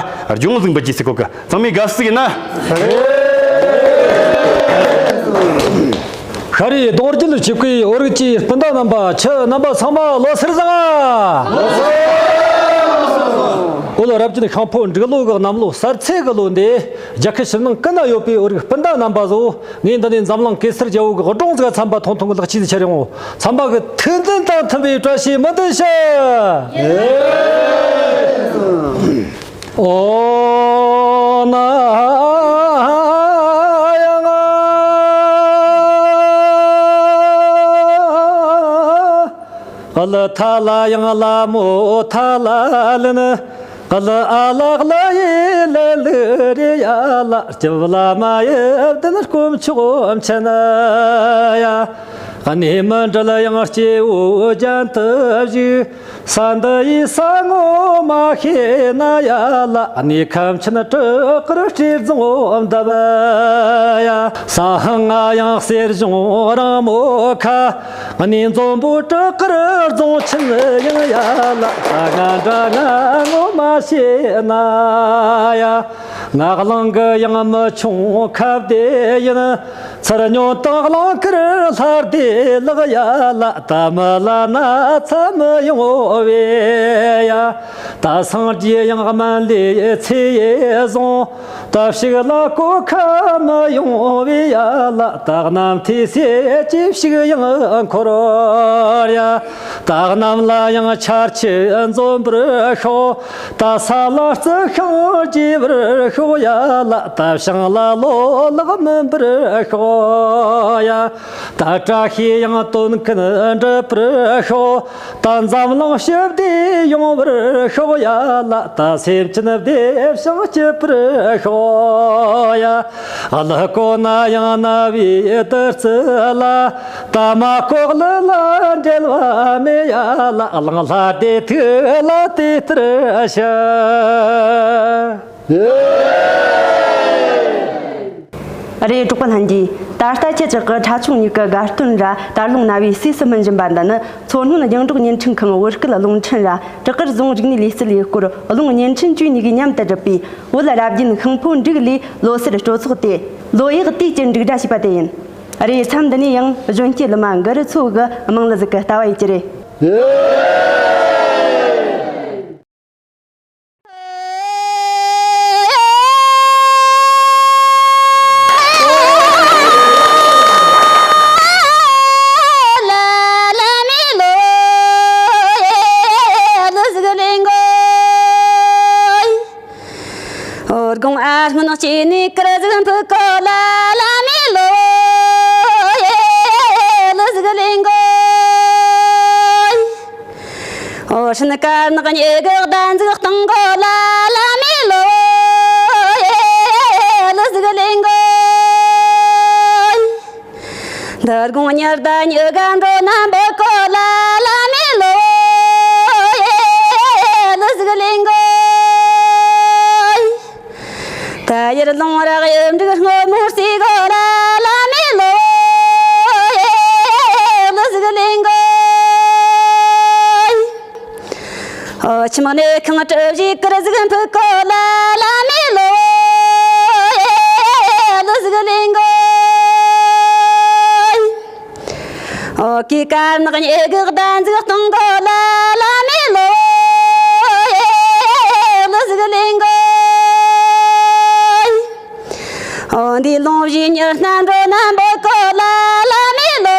ལྗོངས་ཟིག་འབུལ་རྒྱུ་ཟེར་གོ་གི། ཚང་མས་དགའ་བསུ་ཡེད་ན། ཤ་རུས་གདུང་རྒྱུད་ཆིབས་ཁའི་བོད་རིགས་ཀྱི་སྤུན་ཟླ་རྣམ་པ། ཁྱེད་རྣམ་པ་ཚང་མ་ལོ་གསར་བཟང་ང་། ལོ་གསར་བཟང་། བོད་རབ་བརྒྱུད་ཤིང་ཕོ་འབྲུག་ལོ་གི་གནམ་ལོ་གསར་ཚེས་གི་ལོ་འདི། རྒྱལ་ཁབ་ཕྱི་ནང་ཀུན་ན་ཡོད་པའི་བོད་རིགས་སྤུན་ཟླ་རྣམ་པ་ཚོ། ངས་འདི་ནས་འཛམ་གླིང་གེ་སར་རྒྱལ་པོ་གི་སྒྲུང་ཟིག་ཚན་པ་ཐུང་ཐུང་གི་ལེགས་སྐྱེས་ཟིག་འཆར་ཡོང་། ཚན་པ་གི་ཐུགས་འདུན་དང་མཐུན་པའི་བཀྲ་ཤིས་སྨོན་འདུན་ཞུ། ཨོ་ན་ཡང་། ལ་ཐ་ལ་ཡང་ལ་མོ་ཐ་ལ་ལན། ལ་ཨ་ལགས་ལ་ཡི་ལ་ལི་རི་ཡ་ལ། སྐྱབས་བླ་མ་ཡི་བདེན་སྐོམ་ཆོག་མཆན་ཡ། གནས་མི་འབྲལ་ཡང་སྐྱེ་བོ་རྒྱན་དུ་བཞུགས། ས་འདི་ཡི་ས་ངོ་མ་ཤེས་ན་ཡ་ལ། གནས་ཁམས་ཆེན་བྲག་དཀར་སྤྲེལ་རྫོང་འདབས་ཡ། ས་ཧང་ང་ཡང་གསེར་གཞོང་རིང་མོ་ཁ། གནས་འཛོམས་པོ་བྲག་དཀར་རྫོང་ཆེན་ཡང་ཡ་ལ། ད་ང་འདྲ་ང་ངོ་མ་ཤེས་ན་ཡ། ངག་ལང་གི་ཡང་མི་ཆུང་ཁ་བདེ་ཡིན། ཚུར་ཉོན་དང་གླང་དཀར་ལྷ་སྡེ་ལག་ཡ་ལ། ད་མི་ལ་ན་ཚ་མི་ཡོང་བས་ཡ། ད་སངས་རྒྱས་ཡང་སྨན་ལས་ཚེ་ཡི་བཟུང་། ད་ཕྱུགས་ལ་གོ་ཁ་མི་ཡོང་བས་ཡ་ལ། ད་གནམ་ཐེ་སེ་ཅི་ཕྱུགས་ཡང་འཁོར་ཡ། ད་གནམ་ལ་ཡང་ཆར་ཆུ་འཛོམས་པར་ཤོག། ད་ས་ལ་རྩི་ཤིང་རྒྱས་པར་ཤོག་ཡ་ལ། ད་བྱང་ལ་ལོ་ལེགས་སྨིན་པར་ཤོག་ཡ། ད་བཀྲ་ཤིས་ཡང་དོན་ཀུན་འགྲུབ་པར་ཤོག། ད་འཛམ་གླིང་ཞི་བདེ་ཡོང་བར་ཤོག་ཡ་ལ། ད་སེམས་ཅན་བདེ་ཞིང་སྐྱིད་པར་ཤོག་ཡ། ལྷ་གོ་ན་ཡང་ན་བའི་བདུད་རྩི་ལ། ད་མ་ལྐོག་ལི་ལ་འབྲེལ་བ་མེད་ཡ་ལ། གླང་ལྷ་སྡེ་ཐུགས་ལ་དེ་ལྟར་ཞུ། རེད། གྲོགས་པོ་ལྷན་རྒྱས། ད་ལྟ་ཁྱེད་ཅག་གི་ཁྲ་ཆུང་གཉིས་ཀྱི་དགའ་སྟོན་ར་དར་ལུང་རྣ་བའི་གསོས་སུ་སྨིན་བཞིན་པ་འདི་ནི། མཚོ་སྔོན་རྒྱང་སྒྲོག་བརྙན་འཕྲིན་ཁང་བོད་སྐད་རླུང་འཕྲིན་ར་བྲག་དཀར་རྫོང་རིག་གནས་ལས་རྩལ་ཡུལ་སྐོར་རླུང་བརྙན་འཕྲིན་བཅུ་གཉིས་ཀྱིས་མཉམ་དུ་བསྒྲུབས་པའི་བོད་རབ་རྒྱན་ཤིང་ཕོ་འབྲུག་ལས་ལོ་སར་སྤྲོ་ཚོགས་ཏེ། ལོ་ཡག་དུས་ཀྱི་འབྲུག་སྒྲ་ཞེས་པ་དེ་ཡིན། རེད། མཚམས་འདི་ནས་ཡང་གཞོན་སྐྱེས་ལི་མ་གུ་རུ་མཚོ་གི་དམངས་གླུ་ཟིག་གི་ལྟ་བ་ཡེད་ཀྱི་རེད། ཨོ་དགོང་ཨ་སྔོན་གཅིག་ནས་དཀར་ཟིག་འཕུར་གོ་ལ་ལ་མེ་ལོ་ཡེ་ལུ་ཟིག་ལེན་གོ། ཨོ་སྲིན་དཀར་ནག་ཉེ་གི་གདན་ཟིག་གཏོང་གོ་ལ་ལ་མེ་ལོ་ཡེ་ལུ་ཟིག་ལེན་གོ། འདི་དགོང་ཉི་ཟླ་ཉི་ག་འགྲོ་ན་འབུ་གོ་ལ་ལ་མེ་ལོ་ཡེ་ལུ་ཟིག་ལེན་གོ། ད་ཡར་ལུང་རག་ཡུམ་འབྲུག་སྔོན་མོ་སི་གོ་ལ་ལ་མེ་ལོ་ཡེ་ལུ་ཟིག་ལེན་གོ། ཨོ་ཆི་མ་ནེ་ཁང་གྲུ་བཞི་དཀར་ཟིག་འཕུར་གོ་ལ་ལ་མེ་ལོ་ཡེ་ལུ་ཟིག་ལེན་གོ། ཨོ་ཀི་དཀར་ནག་ཉེ་གི་གདན་ཟིག་གཏོང་གོ་ལ་ལ་མེ་ལོ་ཡེ་ལུ་ཟིག་ལེན་གོ། ཨོ་འདི་ལུང་བཞི་ཉི་སྣ་འགྲོ་ན་འབུ་གོ་ལ་ལ་མེ་ལོ་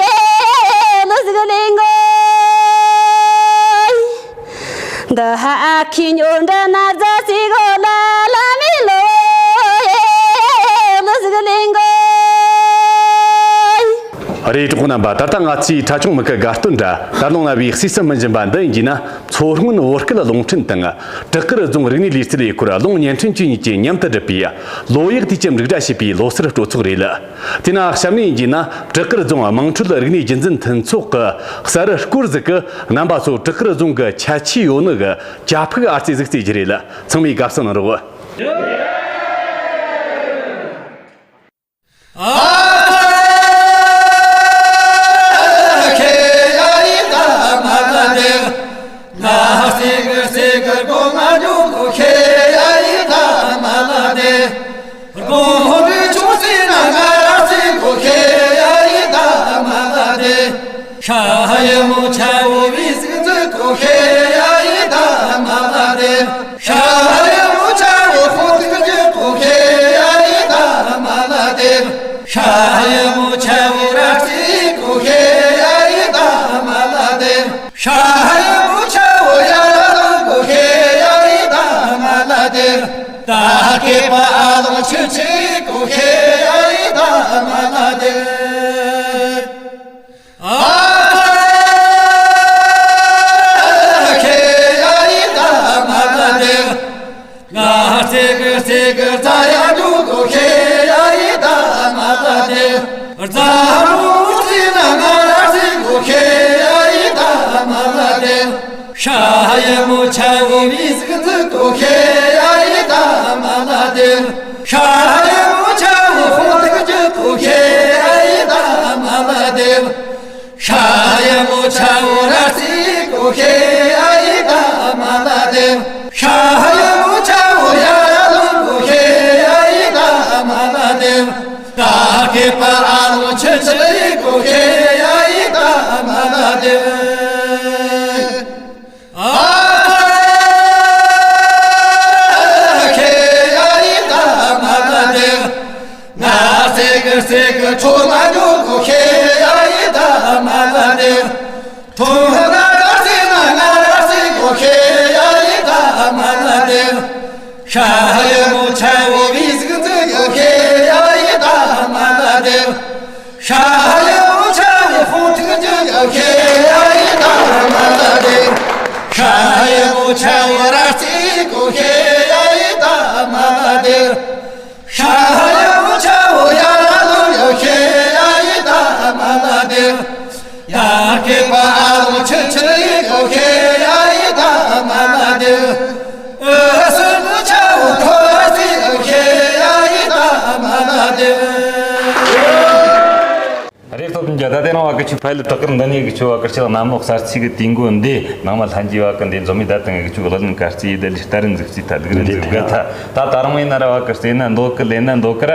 ཡེ་ལུ་ཟིག་ལེན་གོ། འདི་ཧ་ཨ་ཁི་ཉོ་འདྲ་ན་རྫ་སི་གོ་ལ་ལ་མེ་ལོ་ཡེ་ལུ་ཟིག་ལེན་གོ། རེད། གྲོགས་རྣམ་པ། ད་ལྟ་ང་ཚོའི་ཁྲ་ཆུང་མི་ཁ་དགའ་སྟོན་ར་དར་ལུང་རྣ་བའི་གསོས་སུ་སྨིན་བཞིན་པ་འདི་ཡིན་གྱི་ན། མཚོ་སྔོན་བོད་སྐད་རླུང་འཕྲིན་དང་། བྲག་དཀར་རྫོང་རིག་གནས་ལས་རྩལ་ཡུལ་སྐོར་རླུང་བརྙན་འཕྲིན་བཅུ་གཉིས་ཀྱིས་མཉམ་དུ་བསྒྲུབས་པའི་ལོ་ཡག་དུས་ཀྱི་འབྲུག་སྒྲ་ཞེས་པའི་ལོ་སར་སྤྲོ་ཚོགས་རེད། དེས་ན་གཤམ་ནས་ཡིན་གྱི་ན། བྲག་དཀར་རྫོང་དམངས་ཁྲོད་རིག་གནས་རྒྱུན་འཛིན་མཐུན་ཚོགས་ཀྱི་གསར་སྐོར་ཟིག་གིས་རྣམ་པ་ཚོ་བྲག་དཀར་རྫོང་གི་ཁྱད་ཆོས་ཡོད་ནི་གི་ཇ་ཕུག་ཨར་རྩེ་ཟིག་རྩེ་རྒྱུ་རེད། ཚང་མས་དགའ་བསུ་གནང་རོགས། ཧྲ་ཡི་མོ་ཆ་བོ་བི་ཟིག་ཟིག་གོ་ཁེ་ཡ་ཡི་ད་མ་ལ་དེ། ཧྲ་ཡི་མོ་ཆ་བོ་ཧོ་ཐིག་ཅི་གོ་ཁེ་ཡ་ཡི་ད་མ་ལ་དེ། ཧྲ་ཡི་མོ་ཆ་བོ་ར་སི་གོ་ཁེ་ཡ་ཡི་ད་མ་ལ་དེ། ཧྲ་ཡི་མོ་ཆ་བོ་ཡ་ལོ་གོ་ཁེ་ཡ་ཡི་ད་མ་ལ་དེ། ཀ་ཁེ་པ་ཨ་ལོ་ཆི་ཆི་གོ་ཁེ་ཡ་ཡི་ད་མ་ལ་དེ། ཨ་ཁེ་ཡ་ཡི་ད་མ་ལ་དེ། ང་སེ་གི་སེ་གི་ཁྲོ་མ་ཉོ་གོ་ཁེ་ཡ་ཡི་ད་མ་ལ་དེ། ཐོ་ང་ར་སེ་ན་ང་ར་སེ་གོ་ཁེ་ཡ་ཡི་ད་མ་ལ་དེ། ཤ་ཡི་མོ་ཆ་བོ་བི་ཟིག་ཟིག་གོ་ཁེ་ཡ་ཡི་ད་མ་ལ་དེ། ཤ་ཡི་མོ་ཆ་བོ་ཧོ་ཐིག་ཅི་གོ་ཁེ་ཡ་ཡི་ད་མ་ལ་དེ། ཤ་ཡི་མོ་ཆ་བོ་ར་སེ་གོ་ཁེ་ཡ་ཡི་ད་མ་ལ་དེ། ཤ་ཡི་མོ་ཆ་བོ་ཡ་ལོ་ཡོ་ཁེ་ཡ་ཡི་ད་མ་ལ་དེ། ཡ་ཁེ་པ་ཨ་ལོ་ཆི་ཆི་ཡི་ཡོ་ཁེ་ཡ་ཡི་ད་མ་ལ་དེ། ཨ་སི་མོ་ཆ་བོ་ཐོ་སི་ཡོ་ཁེ་ཡ་ཡི་ད་མ་ལ་དེ། རེད། སློབ་སྦྱོང་རྒྱ་ད་དེ་རིང་བ་གི་ཆུ་ཕ་ལི་བྲག་དཀར་འདི་ནས་གི་ཆུ་བ་གི་ཆུ་གནམ་ལོ་གསར་ཚེས་གི་དུས་འགོ་འདི་ནང་མ་ལྷན་རྒྱས་བ་གི་འདི་འཛོམས་མི་ད་དང་གི་ཆུ་གླ་ལན་གར་རྩིས་ཡི་ད་ལི་ལྟར་འཛུགས་རྩིས་ད་ལུག་རེ་འཛུགས་ག་ད་ད་ད་རང་བའི་ན་ར་བ་གི་རྩེ་ན་འདོད་གི་ལེ་ན་འདོད་གི་ར་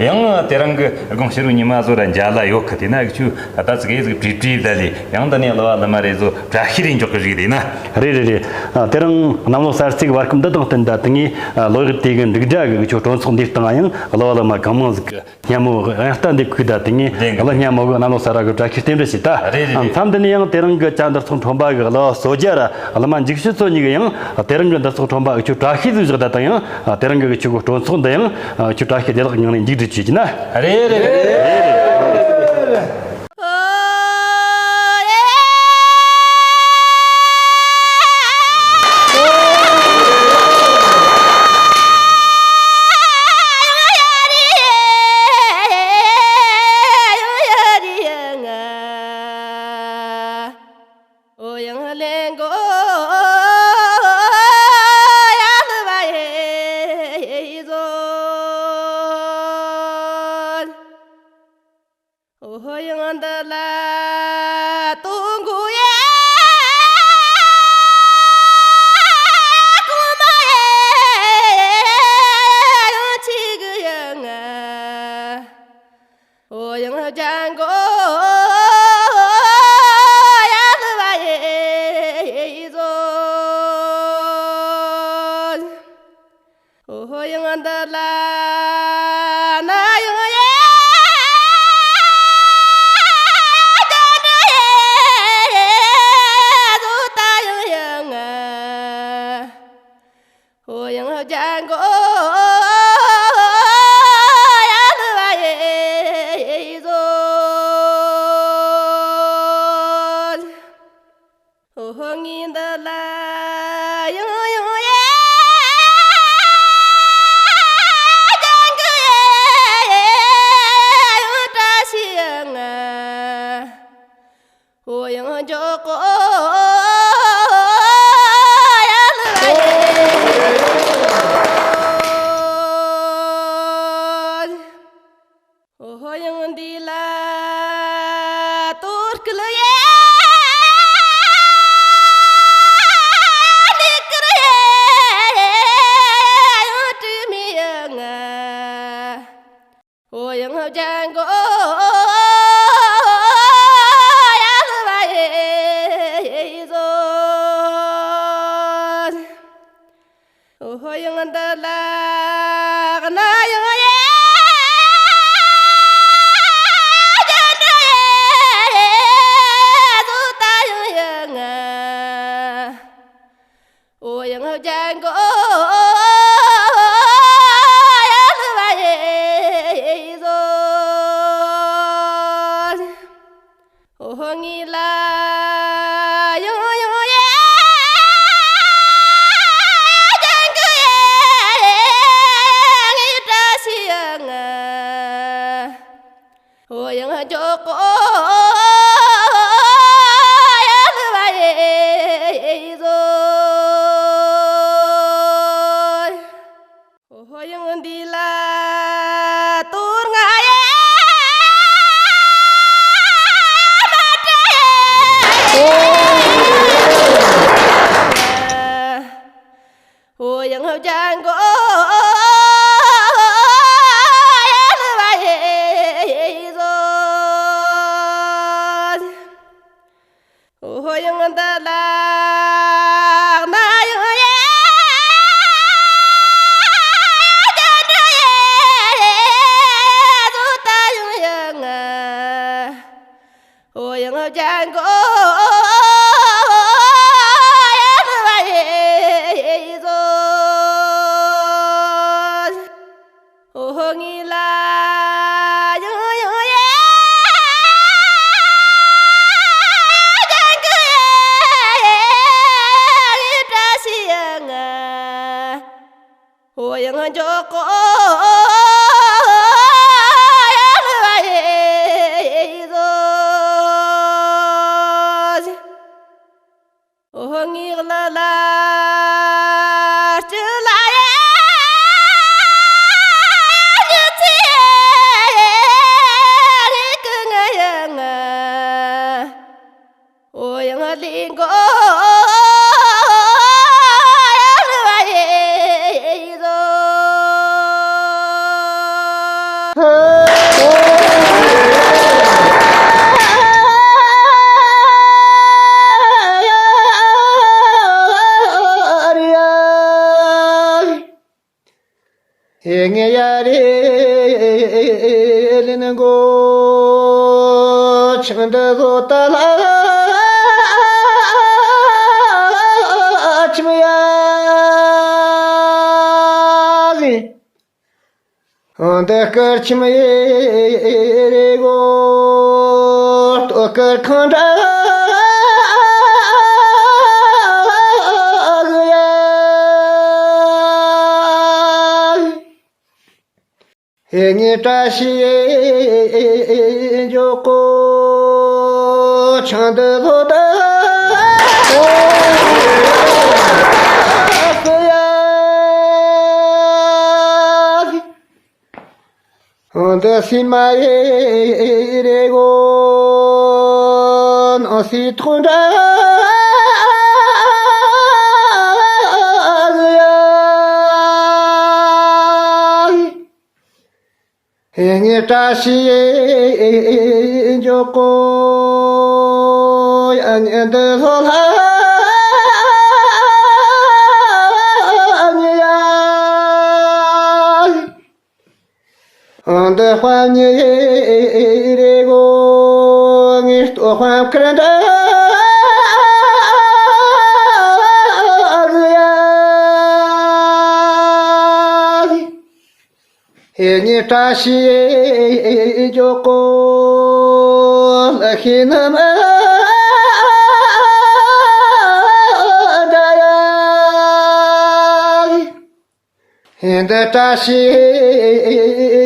ཡང་དེ་རང་གི་དགོངས་ཕྱི་རུ་ཉི་མ་བཟོ་ར་འཇའ་ལ་ཡོད་གི་དེ་ན་གི་ཆུ་ད་ད་ཙི་གེ་ཟིག་བྲིས་བྲིས་ད་ལི་ཡང་ད་ནས་གླ་བ་གླ་མ་རེ་བཟོ་བཀྲ་ཤིས་རེ་འཇོག་གི་རིགས་དེ་ན། རེད་རེད་རེད། ཨ་དེ་རིང་གནམ་ལོ་གསར་ཚེས་ཀྱི་བར་སྐབས་འདི་དང་བསྟུན་ད་དེ་ངས་ཨ་ལོ་ཡག་དེ་གི་འབྲུག་སྒྲ་གི་གི་ཆུ་སྤྲོ་ཚོགས་འདིའི་སྟེང་ཡང་གླ་བ་གླ་མ་གང་མང་ཟིག་གི་སྙན་མོ་གཡང་རྟ་འདེབས་ཁུག་ད་དེ་ངས་བདེན་གི་གླུ་སྙན་མོ་གི་གནམ་ལོ་གསར་བ་གི་བཀྲ་ཤིས་རྟེན་འབྲེལ་ཞུས་ད། རེད་རེད་རེད། མཚམས་འདི་ནས་ཡང་དེ་རིང་གི་བཅའ་འདི་ཚོགས་ཁྲོམ་པ་གི་གླུ་བ་སོ་རྒྱ་ར་གླུ་མ་འཇིགས་བྱེད་ཚོ་གཉིས་ཀྱི་ཡང་དེ་རིང་གི་འདི་ཚོགས་ཁྲོམ་པ་འུ་ཆོ་བཀྲ་ཤིས་ཟིག་བཞག་ད་དང་ཡང་དེ་རིང་གི་འུ་ཆོ་གི་སྤྲོ་ཚོགས་འདི་ཡང་འུ་ཆོ་བཀྲ་ཤིས་བདེ་ལེགས་ངང་ནས་མཇུག་སྒྲིལ་བྱེད་ཀྱི་ན། རེད་རེད་རེད་རེད། ཨོ་ཡང་འདི་ལ་དོ་མགོ་ཡ་གོང་མ་ཡ་ཡང་ཆི་གི་ཡང་ཨོ་ཡང་ལྗང་གོ་ཡ་ལ་བ་ཡེ་ཟོ། ཨོ་ཡང་འདི་ལ་ན་ཡང་ཡེ་ད་ན་ཡེ་ཟོ་ད་ཡང་ཡང་ཨོ་ཡང་ལྗང་གོ་ཡ་ལ་བ་ཡེ་ཟོ། ཨོ་ཧོ་ངི་འདི་ལ་ཡང་ཡང་ཡེ་ལྗང་གི་ཡེ་ཡང་བཀྲ་ཤིས་ཡང་ཨོ་ཡང་འཇོག་གོ་ཡ་ལ་བ་ཡེ་ཟོ། ཨོ་ཡང་འདི་ལ་དོ་སྐུལ་ཡེ་ནི་ཀིར་ཡེ་ཡང་དྲི་མི་ཡང་ཨོ་ཡང་ལྗང་གོ་ཡ་ལ་བ་ཡེ་ཟོ། ཨོ་ཡང་འདི་ལ་ན་ཡང་ཡེ་ཡ་ད་ཡེ་ཟོ་ད་ཡང་ཡང་ཨོ་ཡང་ལྗང་གོ་ཡ་ལ་བ་ཡེ་ཟོ། ཨོ་ཧོ་ངི་ལ་ཡང་ཡང་ཡེ་ལྗང་གི་ཡེ་ངི་བཀྲ་ཤིས་ཡང་ཨོ་ཡང་འཇོག་གོ་ཡ་ལ་བ་ཡེ་ཟོ། ལྗང་གུ་ཡང་བ་ཡི་བཟོ། འོ་ངི་ལ་ཡང་ཡང་ཡ་ལྗང་གུ་ཡི་བཀྲ་ཤིས་ཡང་། འོ་ཡང་འཇོག་གོ་ཡང་བ་ཡི་བཟོ། འོ་ངི་ལ་ལ་སྤྱི་ལ་ཡ་ཡི་ཚེ་ཡི་ཀུན་ཡང་། འོ་ཡང་ལིང་གོ་ཡང་བ་ཡི་བཟོ། ཧེ་ངེ་ཡ་རེ་ལིན་གོ་ཆང་འདི་བཟོ་ད་ལ་ཆིམ་ཡ་ལི། འདི་སྐར་ཆིམ་ཡེ་རེ་གོ་ལྟོ་སྐར་ཁང་འདྲ་གི་ཡ། ཧེ་ངེ་བཀྲ་ཤིས་འཇོག་གོ་ཆང་འདི་ལོ་ད། འདི་སི་མ་ཡེ་རེ་གོ་ནང་སི་ཐོང་འདྲ་གི་ཡ། ངའི་བཀྲ་ཤིས་འཇོག་གོ་ཡ་ཉེ་འདི་ལྷོ་ལྷ་ཉེ་ཡ། འདི་དཔའ་ཉེ་རེ་གོ་ངའི་ལྟོ་དཔའ་མཁར་འདི་ཡ། ངའི་བཀྲ་ཤིས་འཇོག་གོ་ལ་ཤི་ནམ་ཨ་འདྲ་ཡ། འདི་བཀྲ་ཤིས་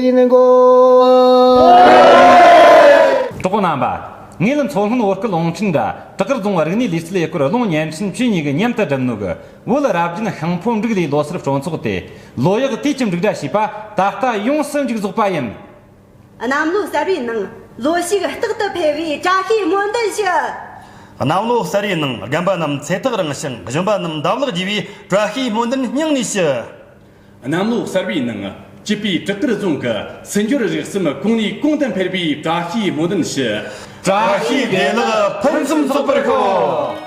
ཡིན་གོ། གྲོགས་པོ་རྣམ་པ། ངེད་ལ་མཚོ་སྔོན་བོད་སྐད་རླུང་འཕྲིན་དྲ་བྲག་དཀར་རྫོང་རིག་གནས་ལུས་རྩལ་ཡུལ་སྐོར་རླུང་བརྙན་འཕྲིན་ཆུ་གཉིས་ཀྱི་མཉམ་དུ་སྒྲུབ་ནོ་གི། བོད་རབ་བརྒྱུད་ཤིང་ཕོ་འབྲུག་ལས་ལོ་སར་སྤྲོ་ཚོགས་ཏེ། ལོ་ཡག་དུས་ཀྱི་འབྲུག་སྒྲ་ཞེས་པ་ད་ལྟ་ཡོངས་སུ་མཇུག་རྫོགས་པ་ཡིན། གནམ་ལོ་གསར་བའི་ནང་ལོ་ཕྱུགས་རྟག་ཏུ་འཕེལ་བའི་བཀྲ་ཤིས་སྨོན་འདུན་ཞུ། གནམ་ལོ་གསར་བའི་ནང་རྒན་པ་རྣམས་ཚེ་ཐག་རིང་ཞིང་གཞོན་པ་རྣམས་འདབ་ལག་རྒྱས་པའི་བཀྲ་ཤིས་སྨོན་འདུན་སྙིང་ནས་ཞུ། གནམ་ལོ་གསར་བའི་ནང་སྐྱིད་པའི་བྲག་དཀར་རྫོང་གི་སྲིད་འབྱོར་རིག་གསུམ་གོང་ནས་གོང་དུ་འཕེལ་བའི་བཀྲ་ཤིས་སྨོན་འདུན་ཞུ། བཀྲ་ཤིས་བདེ་ལེགས་ཕུན་སུམ་ཚོགས་པར་ཤོག།